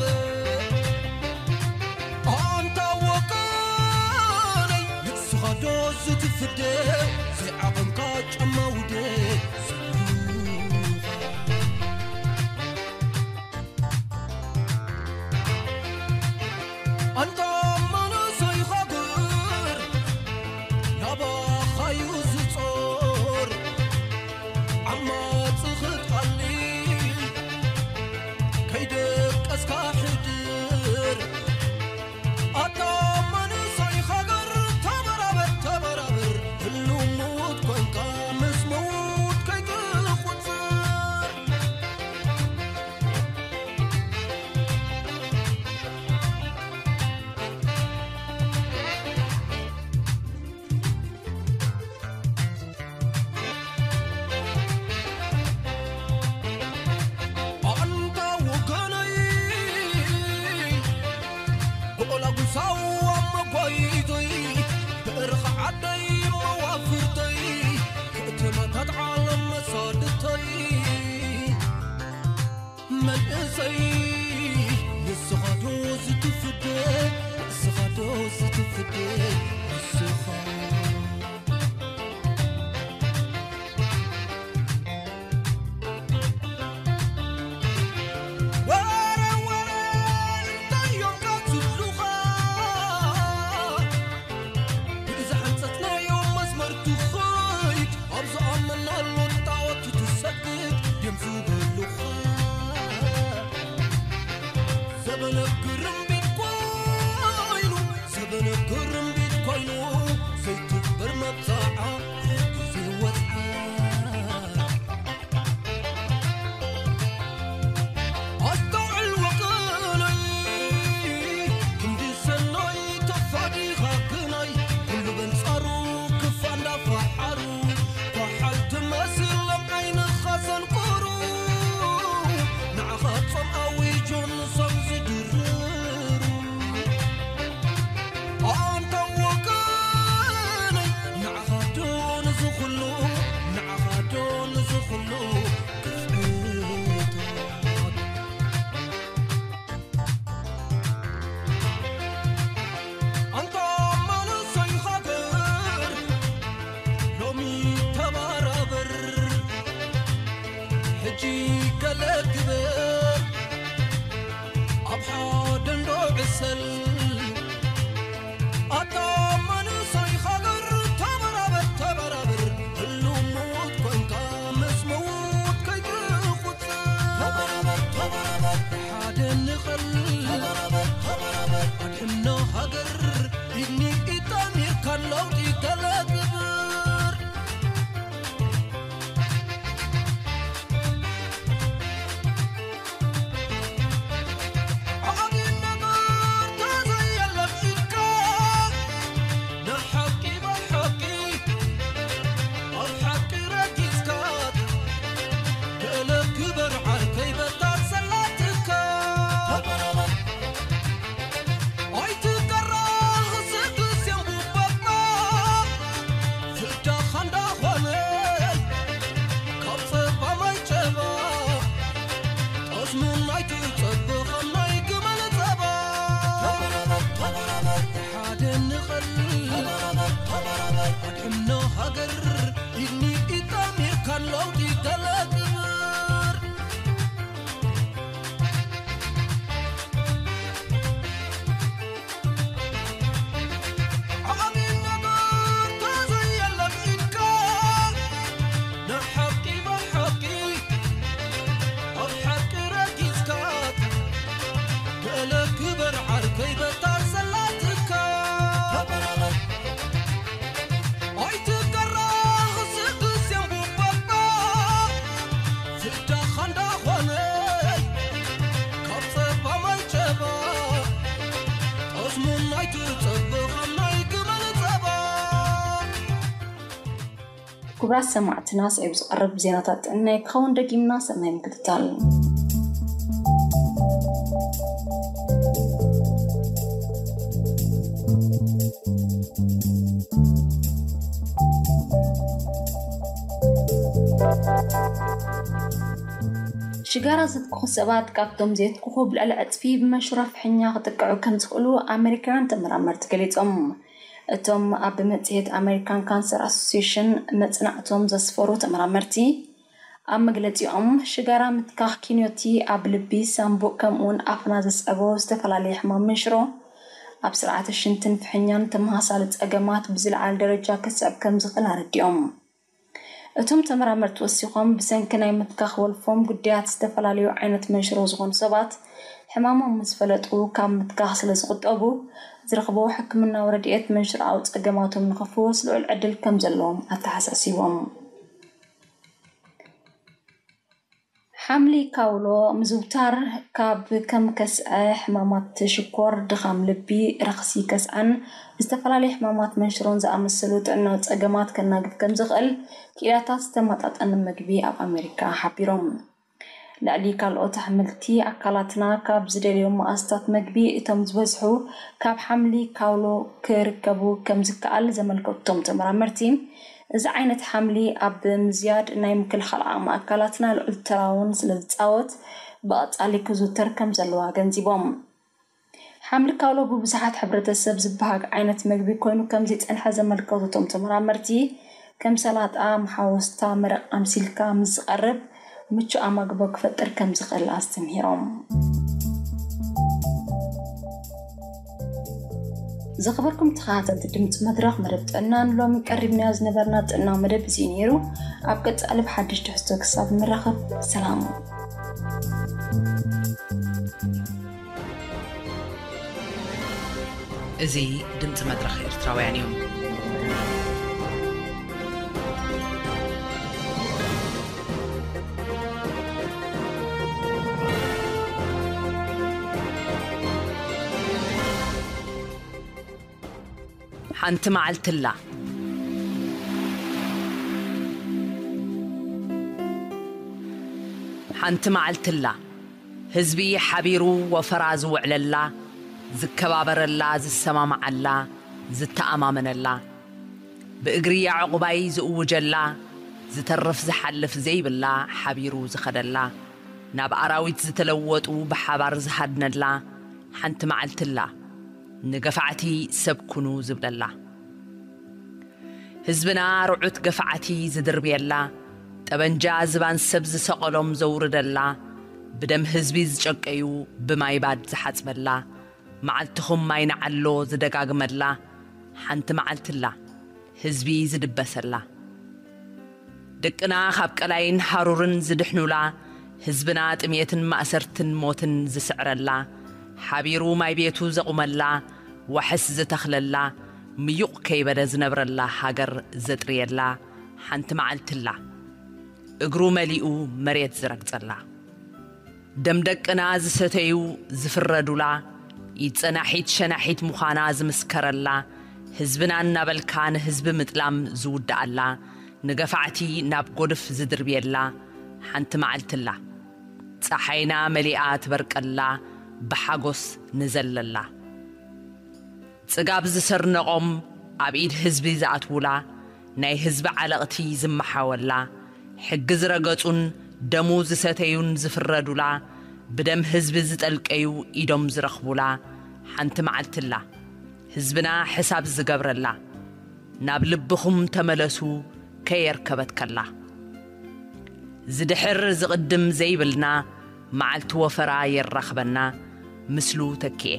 ኣንታ ወገነይ፣ ንስኻ ዶ ዝትፍደ፣ ዘይዓቐንካ ጫማ ውደ ዝብሉኻ። ኣንታ መንእሰይ ሃገር፣ ናባኻዩ ዝጾር፣ ዓማጺ ክትቐሊ፣ ከይደቀስካ ሕድር። ኣታ መንእሰይ ሃገር፣ ተበራበር፣ ተበራበር፣ ህልው ምዉት ኮንካ ምስ ምዉት ከይትቑጽር። ኣንታ ወገነይ፣ ብቆላጉሳው ኣብ መጓይቶይ፣ ብእርኻ ዓደይ መዋፍርተይ፣ ከተማታት ዓለም መሳድተይ። መንእሰይ፣ ንስኻ ዶ ዝትፍደ፣ ንስኻ ዶ ዝትፍደ፣ ንስኻ። ወረ፣ ወረ፣ እንታይ እዮም ካብ ዝብሉኻ? ብዝሓንጸጽናዮ መስመር ትኸይድ፣ ኣብ ዝኣመናሉ ጣዖት ትሰግድ ድዮም ዝበሉኻ? ዘበነ ግርምቢት ኮይኑ፣ ዘበነ ግርምቢት ክቡራት ሰማዕትና፣ ስዒቡ ዝቐርብ ዜናታት ጥዕና ክኸውን። ደጊምና ሰናይ ምክትታል። ሽጋራ ዘትክኹ ሰባት ካብቶም ዘየትክኹ ብልዕሊ ዕጽፊ ብመንሽሮ ፍሕኛ ክጥቅዑ ከም ዝኽእሉ ኣመሪካውያን ተመራመርቲ ገሊጾም። እቶም ኣብ መጽሔት ኣመሪካን ካንሰር ኣሶሲሽን መጽናዕቶም ዘስፈሩ ተመራመርቲ፣ ኣብ መግለጺኦም፣ ሽጋራ ምትካኽ ኪንዮቲ ኣብ ልቢ፣ ሳምቡእ፣ ከምኡውን ኣፍና ዘስዕቦ ዝተፈላለየ ሕማም መንሽሮ፣ ኣብ ስርዓተ ሽንትን ፍሕኛን ተመሳሳሊ ጸገማት ብዝለዓለ ደረጃ ከስዕብ ከም ዝኽእል ኣረዲኦም። እቶም ተመራመርቲ ወሲኾም፣ ብሰንኪ ናይ ምትካኽ ወልፎም ግዳያት ዝተፈላለዩ ዓይነት መንሽሮ ዝኾኑ ሰባት፣ ሕማሞም ምስ ፈለጡ ካብ ምትካኽ ስለ ዝቑጠቡ፣ ዝረኽብዎ ሕክምናዊ ረድኤት መንሽሮኣዊ ጸገማቶም ንኽፍወስ ልዑል ዕድል ከም ዘለዎም ኣተሓሳሲቦም። ሓምሊ ካውሎ ምዝውታር ካብ ከም ከስዐ፣ ሕማማት ሽኮር፣ ድኻም ልቢ፣ ረኽሲ ከስዐን ዝተፈላለዩ ሕማማት መንሽሮን ዝኣመሰሉ ጥዕናዊ ጸገማት ከናግፍ ከም ዝኽእል ክኢላታት ዝተመጣጠነ መግቢ ኣብ ኣሜሪካ ሓቢሮም። ልዕሊ ካልኦት ኣሕምልቲ ኣካላትና ካብ ዝደልዮም መኣዝታት መግቢ እቶም ዝበዝሑ ካብ ሓምሊ ካውሎ ክርከቡ ከም ዝከኣል ዘመልከቱ እቶም ተመራመርቲ፣ እዚ ዓይነት ሓምሊ ኣብ ምዝያድ ናይ ምክልኻል ዓቕሚ ኣካላትና ልዑል ተራ እውን ስለ ዝጻወት፣ ብቐጻሊ ክዝውተር ከም ዘለዎ ኣገንዚቦም። ሓምሊ ካውሎ ብብዙሓት ሕብረተሰብ ዝበሃግ ዓይነት መግቢ ኮይኑ ከም ዝጸንሐ ዘመልከቱ እቶም ተመራመርቲ፣ ከም ሰላጣ፣ መሓወስታ፣ መረቕ ኣምሲልካ ምስ ዝቐርብ ምቹእ ኣማግቦ ክፈጥር ከም ዝኽእል ኣስተምሂሮም። ዝኸበርኩም ተኸታተልቲ ድምፂ መድረኽ መደብ ጥዕና፣ ንሎሚ ቀሪብናዮ ዝነበርና ጥዕናዊ መደብ እዚ እዩ ነይሩ። ኣብ ቀጻሊ ብሓድሽ ትሕዝቶ ክሳብ ንራኸብ፣ ሰላም። እዚ ድምፂ መድረኽ ኤርትራውያን እዩ። ሓንቲ መዓልቲ ኣላ። ሓንቲ መዓልቲ ኣላ። ህዝቢ ሓቢሩ ወፈራ ዝውዕለላ፣ ዝከባበረላ፣ ዝሰማማዓላ፣ ዝተኣማመነላ፣ ብእግሪ ያዕቑባይ ዝእውጀላ፣ ዝተርፍ ዝሓልፍ ዘይብላ፣ ሓቢሩ ዝኸደላ፣ ናብ ኣራዊት ዝተለወጡ ብሓባር ዝሃድነላ ሓንቲ መዓልቲ ኣላ፣ ንገፋዕቲ ሰብ ኩኑ ዝብለላ። ህዝብና ርዑት ገፋዕቲ ዝድርብየላ፣ ጠበንጃ ዝባን ሰብ ዝሰቐሎም ዘውርደላ፣ ብደም ህዝቢ ዝጨቀዩ ብማይ ባድ ዝሓጽበላ፣ መዓልትኹም ማይ ንዓሎ ዝደጋግመላ ሓንቲ መዓልቲ ኣላ፣ ህዝቢ ዝድበሰላ። ደቅና ካብ ቀላይን ሃሩርን ዝድሕኑላ፣ ህዝብና ጥሜትን ማእሰርትን ሞትን ዝስዕረላ፣ ሓቢሩ ማይ ቤቱ ዘቑመላ፣ ዋሕስ ዝተኽለላ፣ ምዩቕ ከይበለ ዝነብረላ ሃገር ዘጥርየላ ሓንቲ መዓልቲ ኣላ፣ እግሩ መሊኡ መሬት ዝረግጸላ። ደም ደቅና ዝሰተዩ ዝፍረዱላ፣ ኢድ ጸናሒት ሸናሒት ምዃና ዝምስከረላ፣ ህዝብና እናበልካ ንህዝቢ ምጥላም ዝውድኣላ፣ ንገፋዕቲ ናብ ጎድፍ ዝድርብየላ ሓንቲ መዓልቲ ኣላ። ጸሓይና መሊኣ ትበርቀላ፣ ብሓጎስ ንዘለላ። ጽጋብ ዝሰርነቖም ኣብ ኢድ ህዝቢ ዝኣትዉላ፣ ናይ ህዝቢ ዓለቕቲ ዝመሓወላ፣ ሕጊ ዝረገጹን ደሙ ዝሰተዩን ዝፍረዱላ፣ ብደም ህዝቢ ዝጠልቀዩ ኢዶም ዝረኽቡላ ሓንቲ መዓልቲ ኣላ። ህዝብና ሕሳብ ዝገብረላ፣ ናብ ልብኹም ተመለሱ ከየርከበት ከላ። ዝድሕር ዝቕድም ዘይብልና፣ መዓልቲ ወፈራ የራኽበና፣ ምስሉ ተኪኤ።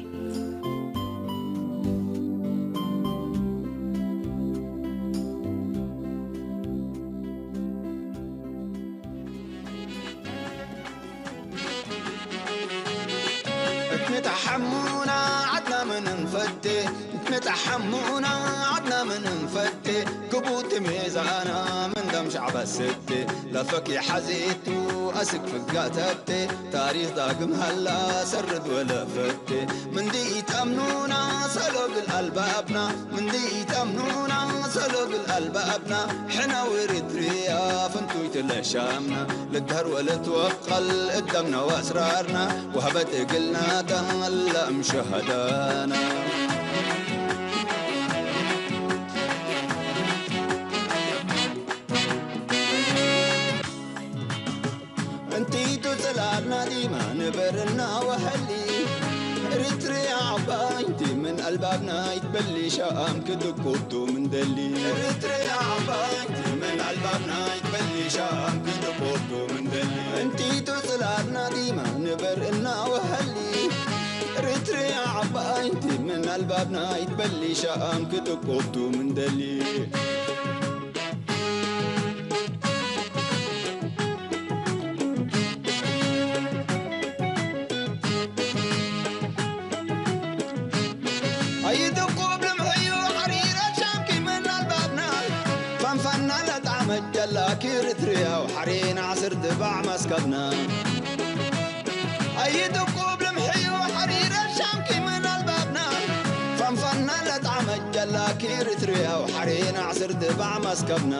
እትንተሓሙና ዓድና ምንንፈቴ፣ እትንተሓሙና ዓድና ምንንፈቴ፣ ግቡት ሜዛና ምን دم شعب الست، لفك يا حزيتو أسك في القاتت، تاريخ داقم هلا سرد ولا فت. من دي تأمنونا سلوك الألبابنا، من دي تأمنونا سلوك الألبابنا. حنا وإريتريا فنتو يتلشامنا، للدهر ولا توقل قدامنا وأسرارنا، وهبت قلنا تهلا مشهدانا. እንቲቱ ጽላልና ዲማ ንበርና ወሐሊ። ኤርትርያ ዓባይ እንቲ ምን ኣልባብና ይትበሊ ሻኣም ክድቁቱ ምን ደሊ። ኤርትርያ ዓባይ እንቲ ምን ኣልባብና ይትበሊ ሻኣም ክድቁቱ ምን ደሊ። እንቲቱ ጽላልና ዲማ ንበርና ወሐሊ። ኤርትርያ ዓባይ እንቲ ምን ኣልባብና ይትበሊ ሻኣም ክድቁቱ ምን ደሊ። ኣይትቁብ ልምሕዩ ሓሪረ ሻምኪ ምን ኣልባብና፣ ፋንፋና ለጣዕመት ጀላኪ ርትርያው ሓሬና ዓስር ድባዕ መስከብና። ኣይትቁብ ልምሕዩ ሓሪረ ሻምኪ ምን ኣልባብና፣ ፋንፋና ለጣዕመት ጀላኪ ርትርያው ሓሬና ዓስር ድባዕ መስከብና።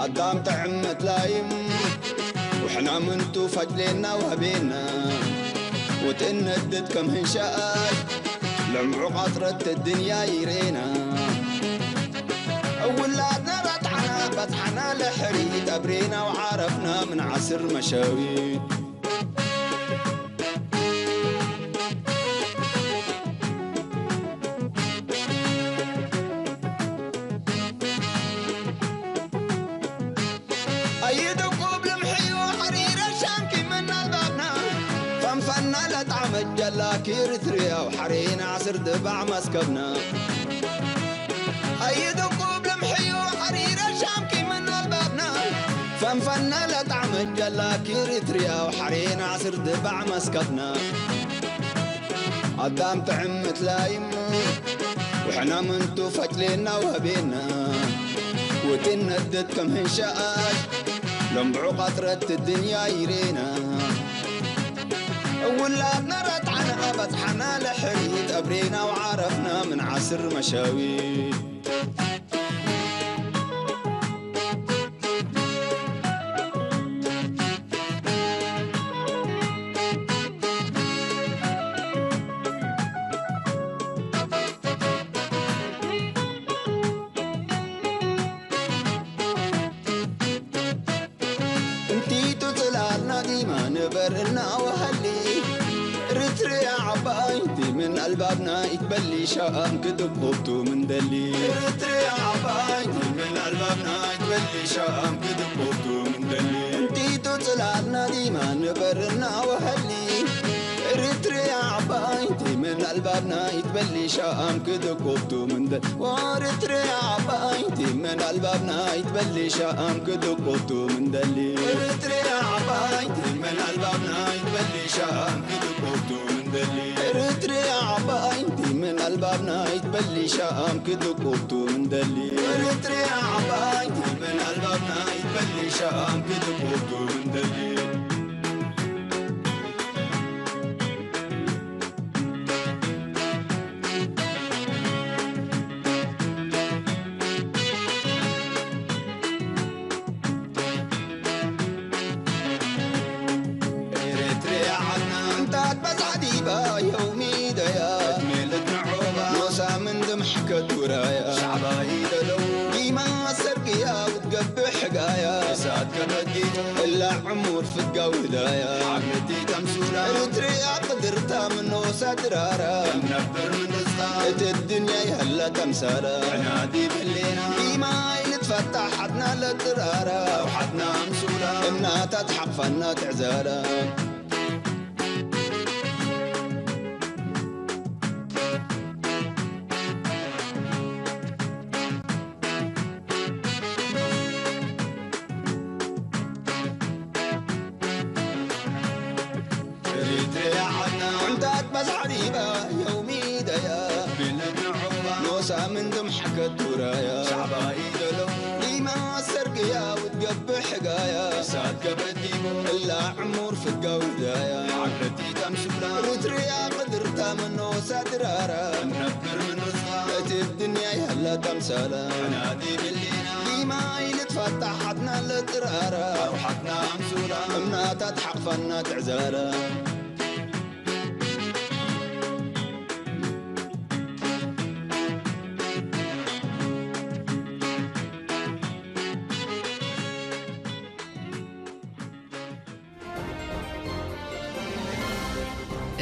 ኣዳም ጥዕም መትላይም፣ ወሕና ምንቱ ፈጅሌና ወህቤና፣ ወትእነድድ ከም ህንሻኣይ፣ ልምዑ ቐጥረት ድንያ ይሬና። እውላድና ረትዓና በጽሓና ለሕሪ፣ ጠብሬና ወዓረፍና ምን ዓስር መሸዊ። ኣይትቁብ ልምሕዩ ሓሪረ ሻምኪ ምን ኣልባብና፣ ፈንፈና ለጣዕመት ጀላኪ ርትርያው ሓሬና ዓስር ድባዕ መስከብና። ኣይትቁብ ልምሕዩ ሓሪረ ሻምኪ ምን ኣልባብና፣ ፈንፈና ለጣዕመት ጀላኪ ርትርያው ሓሬና ዓስር ድባዕ መስከብና። ኣዳም ጥዕም ምትላይም፣ ወሕና ምንቱ ፈጅሌና ወህቤና፣ ወትእነድድ ከም ህንሻኣይ፣ ለምብዑ ቐጥረት ድንያ ይሬና። እውላድና ረትዓና በጽሓና ለሕሪ፣ ጠብሬና ወዓረፍና ምን ዓስር መሸዊ። እንቲቱ ጽላልና ዲማ ንበር እና ወሃሊ። ኤርትርያ ዓባይ እንቲ ምን ኣልባብና ይትበሊ ሻኣም ክድቁብቱ ምን ደሊ። ኤርትርያ ዓባይ እንቲ ምን ኣልባብና ይትበሊ ሻኣም ክድቁብቱ ምን ደሊ። እንቲቱ ጽላልና ዲማ ንበር እና ወሃሊ። ኤርትርያ ዓባይ እንቲ ምን ኣልባብና ይትበሊ ሻኣም ክድቁብቱ ምን ደሊ። ኤርትርያ ዓባይ እንቲ ምን ኣልባብና ይትበሊ ሻኣም ክድቁብቱ ምን ደሊ። ኤርትርያ ዓባይ እንቲ ምን ኣልባብና ይትበሊ ሻኣም ክድቁብቱ ምን ደሊ። ኤርትርያ ዓባይ እንቲ ምን ኣልባብና ይትበሊ ሻኣም ክድቁብቱ ምን ደሊ። ኤርትርያ ዓባይ እንቲ ምን ኣልባብና ይትበሊ ሻኣም ክድቁብቱ ምን ደሊ። ኤርትርያ ዓድና እንታት በጻሕቲ ባየው ሚደያ ትሜልት ንዖባ ኖሳ ምን ድምሕከት ውራያ ሻዕባ ይደለው ዲማ ሰርግያ ውትገብሕ ሕጋያ እሳት ከበዲቱ እላ ዕሙር ፍትጋው ህዳያ ሓገቲ ተምሱላ ኤርትርያ ቅድርታ ምኖሳ ድራራ እነብር ምንስታ እቲ ድንያ ይህላ ተምሳላ ዕናዲ ብሌና ዲማ ይልትፈታ ሓትና ለጥራራ ኣውሓትና ኣምሱላ እናታት ሓቕፋና ትዕዛራ። ኤርትርያ ዓድና ዕንታት በዛዕሪባ የውሚ ደያ ኖሳ ምን ድም ሓከት ቱራያ ሻዕባ ኢደሎ ዲማ ያውት ገብሕ ጋያ እሳት ገበዲቡ እላ ዕሙር ፍጋው ዳያ ዓረቲ ታምሱላ ርትርያ ቅድርታ መኖሳ ድራራ እነብር ምንስኻ እቲ ድንያ ይሃላ ታምሳላ ናዲ ብሊና ዲማ ኢልትፋታ ሓትና ለጥራራ ኣውሓትና ኣምሱላ እምናታት ሓቕፋና ትዕዛላ።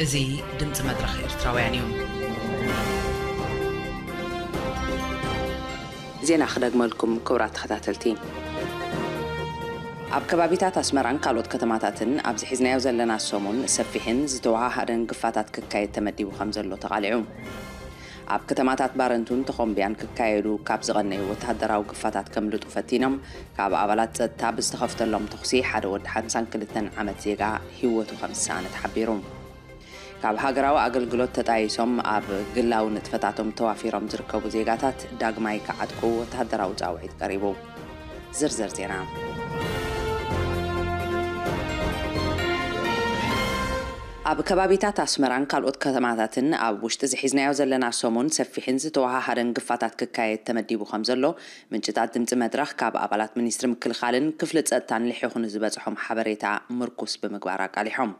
እዚ ድምፂ መድረኽ ኤርትራውያን እዩ። ዜና ክደግመልኩም ክቡራት ተኸታተልቲ። ኣብ ከባቢታት ኣስመራን ካልኦት ከተማታትን ኣብዚ ሒዝናዮ ዘለና ሰሙን ሰፊሕን ዝተወሃሃደን ግፋታት ክካየድ ተመዲቡ ከም ዘሎ ተቓሊዑ። ኣብ ከተማታት ባረንቱን ተኾምቢያን ክካየዱ ካብ ዝቐነዩ ወተሃደራዊ ግፋታት ከምልጡ ፈቲኖም ካብ ኣባላት ጸጥታ ብዝተኸፍተሎም ተኹሲ ሓደ ወዲ ሓምሳን ክልተን ዓመት ዜጋ ህይወቱ ከም ዝሰኣነ ተሓቢሩ። ካብ ሃገራዊ ኣገልግሎት ተጣይሶም ኣብ ግላዊ ንጥፈታቶም ተዋፊሮም ዝርከቡ ዜጋታት ዳግማይ ክዓጥቁ ወተሃደራዊ ጻውዒት ቀሪቡ። ዝርዝር ዜና። ኣብ ከባቢታት ኣስመራን ካልኦት ከተማታትን ኣብ ውሽጢ ዝሒዝናዮ ዘለና ሰሙን ሰፊሕን ዝተወሃሃደን ግፋታት ክካየድ ተመዲቡ ከም ዘሎ ምንጭታት ድምፂ መድረኽ ካብ ኣባላት ሚኒስትሪ ምክልኻልን ክፍሊ ጸጥታን ልሒኹ ንዝበጽሖም ሓበሬታ ምርኩስ ብምግባር ኣቃሊሖም።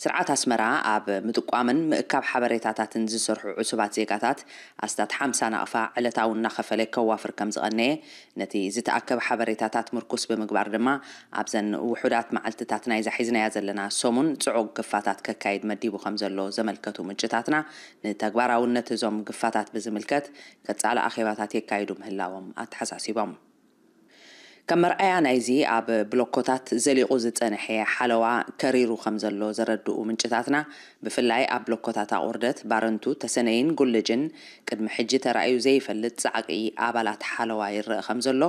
ስርዓት ኣስመራ ኣብ ምጥቋምን ምእካብ ሓበሬታታትን ዝሰርሑ ዕሱባት ዜጋታት ኣስታት ሓምሳ ናቕፋ ዕለታዊ እናኸፈለ ከዋፍር ከም ዝቐነየ፣ ነቲ ዝተኣከበ ሓበሬታታት ምርኩስ ብምግባር ድማ ኣብዘን ውሑዳት መዓልትታት ናይዛ ሒዝናያ ዘለና ሰሙን ጽዑቕ ግፋታት ከካይድ መዲቡ ከም ዘሎ ዘመልከቱ ምንጭታትና፣ ንተግባራውነት እዞም ግፋታት ብዝምልከት ቀጻሊ ኣኼባታት የካይዱ ምህላዎም ኣተሓሳሲቦም። ከም መርኣያ ናይዚ ኣብ ብሎኮታት ዘሊቑ ዝጸንሐ ሓለዋ ከሪሩ ከም ዘሎ ዘረድኡ ምንጭታትና፣ ብፍላይ ኣብ ብሎኮታት ኣቑርደት፣ ባረንቱ፣ ተሰነይን ጉልጅን ቅድሚ ሕጂ ተራእዩ ዘይፈልጥ ጻዕቂ ኣባላት ሓለዋ ይረአ ከም ዘሎ፣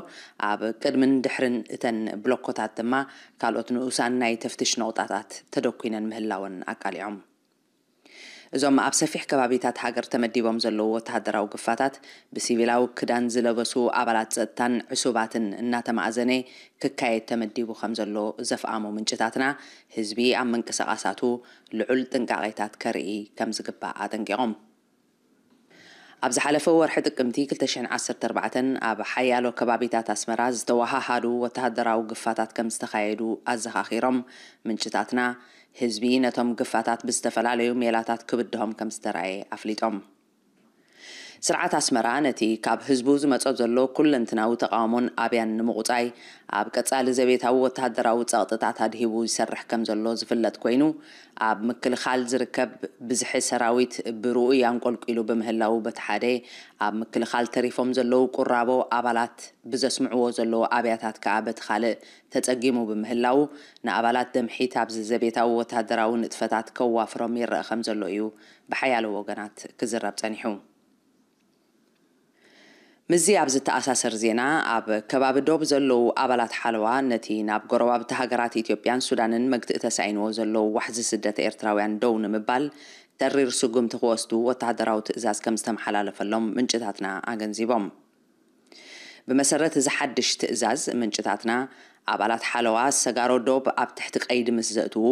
ኣብ ቅድምን ድሕርን እተን ብሎኮታት ድማ ካልኦት ንኡሳን ናይ ተፍትሽ ነቑጣታት ተደኲነን ምህላወን ኣቃሊዖም። እዞም ኣብ ሰፊሕ ከባቢታት ሃገር ተመዲቦም ዘለዉ ወተሃደራዊ ግፋታት፣ ብሲቪላዊ ክዳን ዝለበሱ ኣባላት ጸጥታን ዕሱባትን እናተማእዘነ ክካየድ ተመዲቡ ከም ዘሎ ዘፍኣሙ ምንጭታትና፣ ህዝቢ ኣብ ምንቅስቓሳቱ ልዑል ጥንቃቄታት ከርኢ ከም ዝግባእ ኣጠንቂቖም። ኣብ ዝሓለፈ ወርሒ ጥቅምቲ ክልተ ሽሕን ዓሰርተ ኣርባዕተን ኣብ ሓያሎ ከባቢታት ኣስመራ ዝተወሃሃዱ ወተሃደራዊ ግፋታት ከም ዝተኻየዱ ኣዘኻኺሮም፣ ምንጭታትና፣ ህዝቢ ነቶም ግፋታት ብዝተፈላለዩ ሜላታት ክብድሆም ከም ዝተራእየ ኣፍሊጦም። ስርዓት ኣስመራ ነቲ ካብ ህዝቡ ዝመጾ ዘሎ ኩለንትናዊ ተቓውሞን ኣብያን ንምቑጻይ፣ ኣብ ቀጻሊ ዘቤታዊ ወተሃደራዊ ጸቕጥታት ኣድሂቡ ይሰርሕ ከም ዘሎ ዝፍለጥ ኮይኑ፣ ኣብ ምክልኻል ዝርከብ ብዝሒ ሰራዊት ብርኡይ ኣንቆልቂሉ ብምህላዉ፣ በቲ ሓደ ኣብ ምክልኻል ተሪፎም ዘለዉ ቁራቦ ኣባላት ብዘስምዕዎ ዘለዉ ኣብያታት ከኣ በቲ ካልእ ተጸጊሙ ብምህላዉ፣ ንኣባላት ደምሒት ኣብዚ ዘቤታዊ ወተሃደራዊ ንጥፈታት ከዋፍሮም ይረኣ ከም ዘሎ እዩ ብሓያሎ ወገናት ክዝረብ ጸኒሑ። ምስዚ ኣብ ዝተኣሳሰር ዜና፣ ኣብ ከባቢ ዶብ ዘለዉ ኣባላት ሓለዋ ነቲ ናብ ጎረባብቲ ሃገራት ኢትዮጵያን ሱዳንን መግትኢ ተሳኢንዎ ዘለዉ ዋሕዚ ስደት ኤርትራውያን ደው ንምባል ተሪር ስጉምቲ ክወስዱ ወተሃደራዊ ትእዛዝ ከም ዝተመሓላለፈሎም ምንጭታትና ኣገንዚቦም። ብመሰረት እዚ ሓድሽ ትእዛዝ፣ ምንጭታትና፣ ኣባላት ሓለዋ ሰጋሮ ዶብ ኣብ ትሕቲ ቀይዲ ምስ ዘእትዉ፣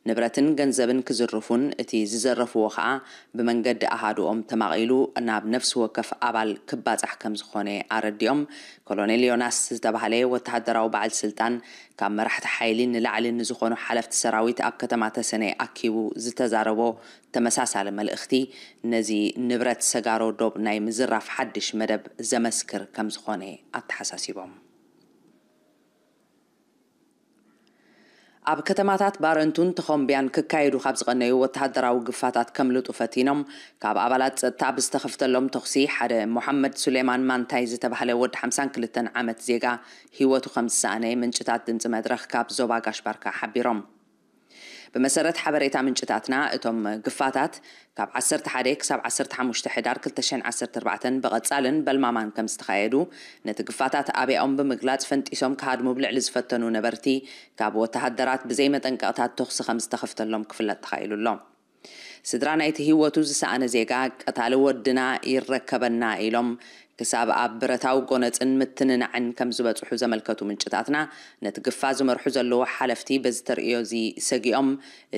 ንብረትን ገንዘብን ክዝርፉን እቲ ዝዘረፍዎ ኸኣ ብመንገዲ ኣሃዱኦም ተማቒሉ ናብ ነፍሲ ወከፍ ኣባል ክባጻሕ ከም ዝኾነ ኣረዲኦም። ኮሎኔል ዮናስ ዝተባህለ ወተሃደራዊ በዓል ስልጣን፣ ካብ መራሕቲ ሓይሊ ንላዕሊ ንዝኾኑ ሓለፍቲ ሰራዊት ኣብ ከተማ ተሰነይ ኣኪቡ ዝተዛረቦ ተመሳሳሊ መልእኽቲ፣ ነዚ ንብረት ሰጋሮ ዶብ ናይ ምዝራፍ ሓድሽ መደብ ዘመስክር ከም ዝኾነ ኣተሓሳሲቦም። ኣብ ከተማታት ባረንቱን ተኾምቢያን ክካየዱ ካብ ዝቐነዩ ወተሃደራዊ ግፋታት ከምልጡ ፈቲኖም፣ ካብ ኣባላት ጸጥታ ብዝተኸፍተሎም ተኹሲ ሓደ ሞሓመድ ሱሌማን ማንታይ ዝተባህለ ወዲ ሓምሳን ክልተን ዓመት ዜጋ ህይወቱ ከም ዝሰኣነ ምንጭታት ድምጺ መድረኽ ካብ ዞባ ጋሽ ባርካ ሓቢሮም። ብመሰረት ሓበሬታ ምንጭታትና፣ እቶም ግፋታት ካብ ዓሰርተ ሓደ ክሳብ ዓሰርተ ሓሙሽተ ሕዳር ክልተ ሽሕን ዓሰርተ ኣርባዕተን ብቐጻልን በልማማን ከም ዝተኻየዱ፣ ነቲ ግፋታት ኣብያኦም ብምግላጽ፣ ፈንጢሶም ክሃድሙ ብልዕሊ ዝፈተኑ ነበርቲ ካብ ወተሃደራት ብዘይ መጠንቀቕታት ተኹሲ ከም ዝተኸፍተሎም ክፍለጥ ተኻኢሉ ኣሎ። ስድራ ናይቲ ህይወቱ ዝሰኣነ ዜጋ፣ ቀታሊ ወድና ይረከበና ኢሎም ክሳብ ኣብ ብረታዊ ጎነጽን ምትንናዕን ከም ዝበጽሑ ዘመልከቱ ምንጭታትና፣ ነቲ ግፋ ዝመርሑ ዘለዉ ሓለፍቲ በዚ ተርእዮ እዚ ሰጊኦም፣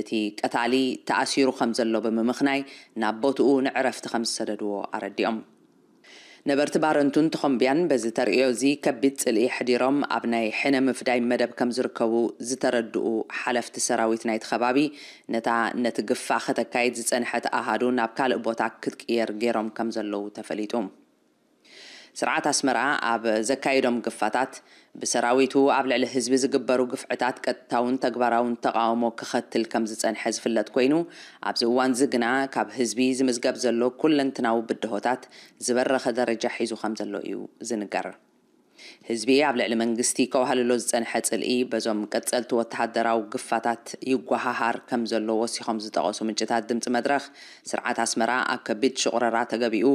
እቲ ቀታሊ ተኣሲሩ ከም ዘሎ ብምምኽናይ ናብ ቦትኡ ንዕረፍቲ ከም ዝሰደድዎ ኣረዲኦም። ነበርቲ ባረንቱን ተኾምብያን በዚ ተርእዮ እዚ ከቢድ ጽልኢ ኣሕዲሮም ኣብ ናይ ሕነ ምፍዳይ መደብ ከም ዝርከቡ ዝተረድኡ ሓለፍቲ ሰራዊት ናይቲ ከባቢ፣ ነታ ነቲ ግፋ ከተካይድ ዝጸንሐት ኣሃዱ ናብ ካልእ ቦታ ክትቅየር ገይሮም ከም ዘለዉ ተፈሊጡ። ስርዓት ኣስመራ ኣብ ዘካየዶም ግፋታት ብሰራዊቱ ኣብ ልዕሊ ህዝቢ ዝግበሩ ግፍዕታት ቀጥታውን ተግባራውን ተቓውሞ ክኸትል ከም ዝጸንሐ ዝፍለጥ ኮይኑ፣ ኣብዚ እዋን እዚ ግና ካብ ህዝቢ ዝምዝገብ ዘሎ ኩለንትናዊ ብድሆታት ዝበረኸ ደረጃ ሒዙ ከም ዘሎ እዩ ዝንገር። ህዝቢ ኣብ ልዕሊ መንግስቲ ከዋህልሎ ዝጸንሐ ጽልኢ በዞም ቀጸልቲ ወተሃደራዊ ግፋታት ይጓሃሃር ከም ዘሎ ወሲኾም ዝጠቐሱ ምንጭታት ድምጺ መድረኽ፣ ስርዓት ኣስመራ ኣብ ከቢድ ሽቑረራ ተገቢኡ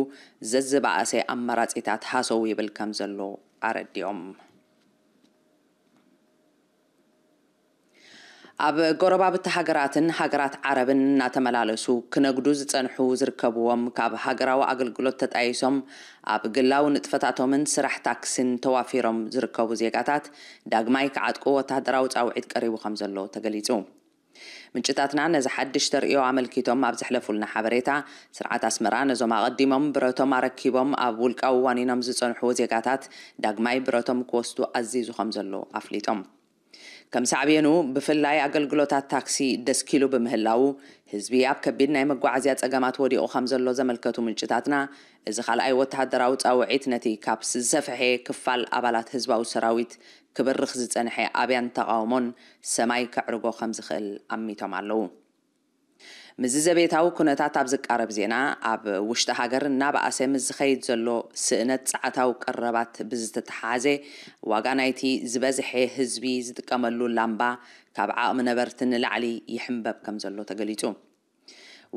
ዘዝባኣሰ ኣማራጺታት ሃሰው ይብል ከም ዘሎ ኣረዲኦም። ኣብ ጎረባብቲ ሃገራትን ሃገራት ዓረብን እናተመላለሱ ክነግዱ ዝጸንሑ ዝርከብዎም፣ ካብ ሃገራዊ ኣገልግሎት ተጣይሶም ኣብ ግላዊ ንጥፈታቶምን ስራሕ ታክሲን ተዋፊሮም ዝርከቡ ዜጋታት ዳግማይ ክዓጥቁ ወተሃደራዊ ጻውዒት ቀሪቡ ከም ዘሎ ተገሊጹ። ምንጭታትና ነዚ ሓድሽ ተርእዮ ኣመልኪቶም ኣብ ዘሕለፉልና ሓበሬታ፣ ስርዓት ኣስመራ ነዞም ኣቐዲሞም ብረቶም ኣረኪቦም ኣብ ውልቃዊ ዋኒኖም ዝጸንሑ ዜጋታት ዳግማይ ብረቶም ክወስዱ ኣዚዙ ከም ዘሎ ኣፍሊጦም። ከም ሳዕቤኑ፣ ብፍላይ ኣገልግሎታት ታክሲ ደስኪሉ ብምህላዉ፣ ህዝቢ ኣብ ከቢድ ናይ መጓዓዝያ ጸገማት ወዲቑ ከም ዘሎ ዘመልከቱ ምንጭታትና፣ እዚ ካልኣይ ወተሃደራዊ ጻውዒት ነቲ ካብ ዝሰፍሐ ክፋል ኣባላት ህዝባዊ ሰራዊት ክብርኽ ዝጸንሐ ኣብያን ተቓውሞን ሰማይ ከዕርጎ ከም ዝኽእል ኣሚቶም ኣለዉ። ምስዚ ዘቤታዊ ኩነታት ኣብ ዝቃረብ ዜና፣ ኣብ ውሽጢ ሃገር እናበኣሰ ምስ ዝኸይድ ዘሎ ስእነት ጸዓታዊ ቀረባት ብዝተተሓሓዘ፣ ዋጋ ናይቲ ዝበዝሐ ህዝቢ ዝጥቀመሉ ላምባ ካብ ዓቕሚ ነበርቲ ንላዕሊ ይሕምበብ ከም ዘሎ ተገሊጹ።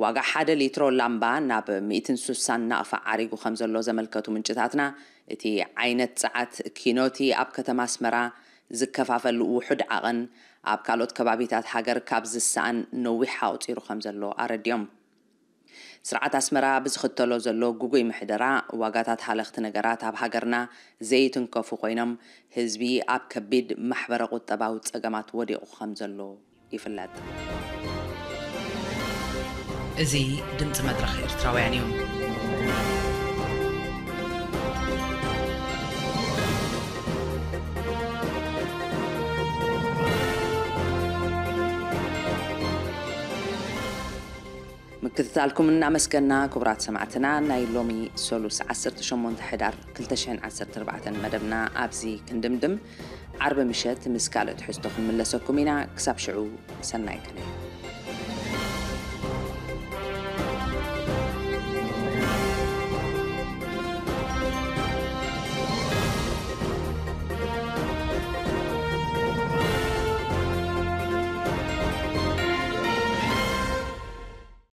ዋጋ ሓደ ሊትሮ ላምባ ናብ ሚእትን ሱሳን ናቕፋ ዓሪጉ ከም ዘሎ ዘመልከቱ ምንጭታትና፣ እቲ ዓይነት ጸዓት ኪኖቲ ኣብ ከተማ ኣስመራ ዝከፋፈል ውሑድ ዓቐን፣ ኣብ ካልኦት ከባቢታት ሃገር ካብ ዝሰኣን ነዊሕ ኣቑጺሩ ከም ዘሎ ኣረዲኦም። ስርዓት ኣስመራ ብዝኽተሎ ዘሎ ግጉይ ምሕደራ፣ ዋጋታት ሃለኽቲ ነገራት ኣብ ሃገርና ዘይትንከፉ ኮይኖም፣ ህዝቢ ኣብ ከቢድ ማሕበረ ቁጠባዊ ጸገማት ወዲቑ ከም ዘሎ ይፍለጥ። እዚ ድምጺ መድረኽ ኤርትራውያን እዩ። ምክትታልኩም እናመስገና፣ ክቡራት ሰማዕትና፣ ናይ ሎሚ ሰሉስ ዓሰርተ ሸሞንተ ሕዳር ክልተ ሽሕን ዓሰርተ ኣርባዕተን መደብና ኣብዚ ክንድምድም። ዓርቢ ምሸት ምስ ካልእ ትሕዝቶ ክንምለሰኩም ኢና። ክሳብ ሽዑ፣ ሰናይ ቀነ።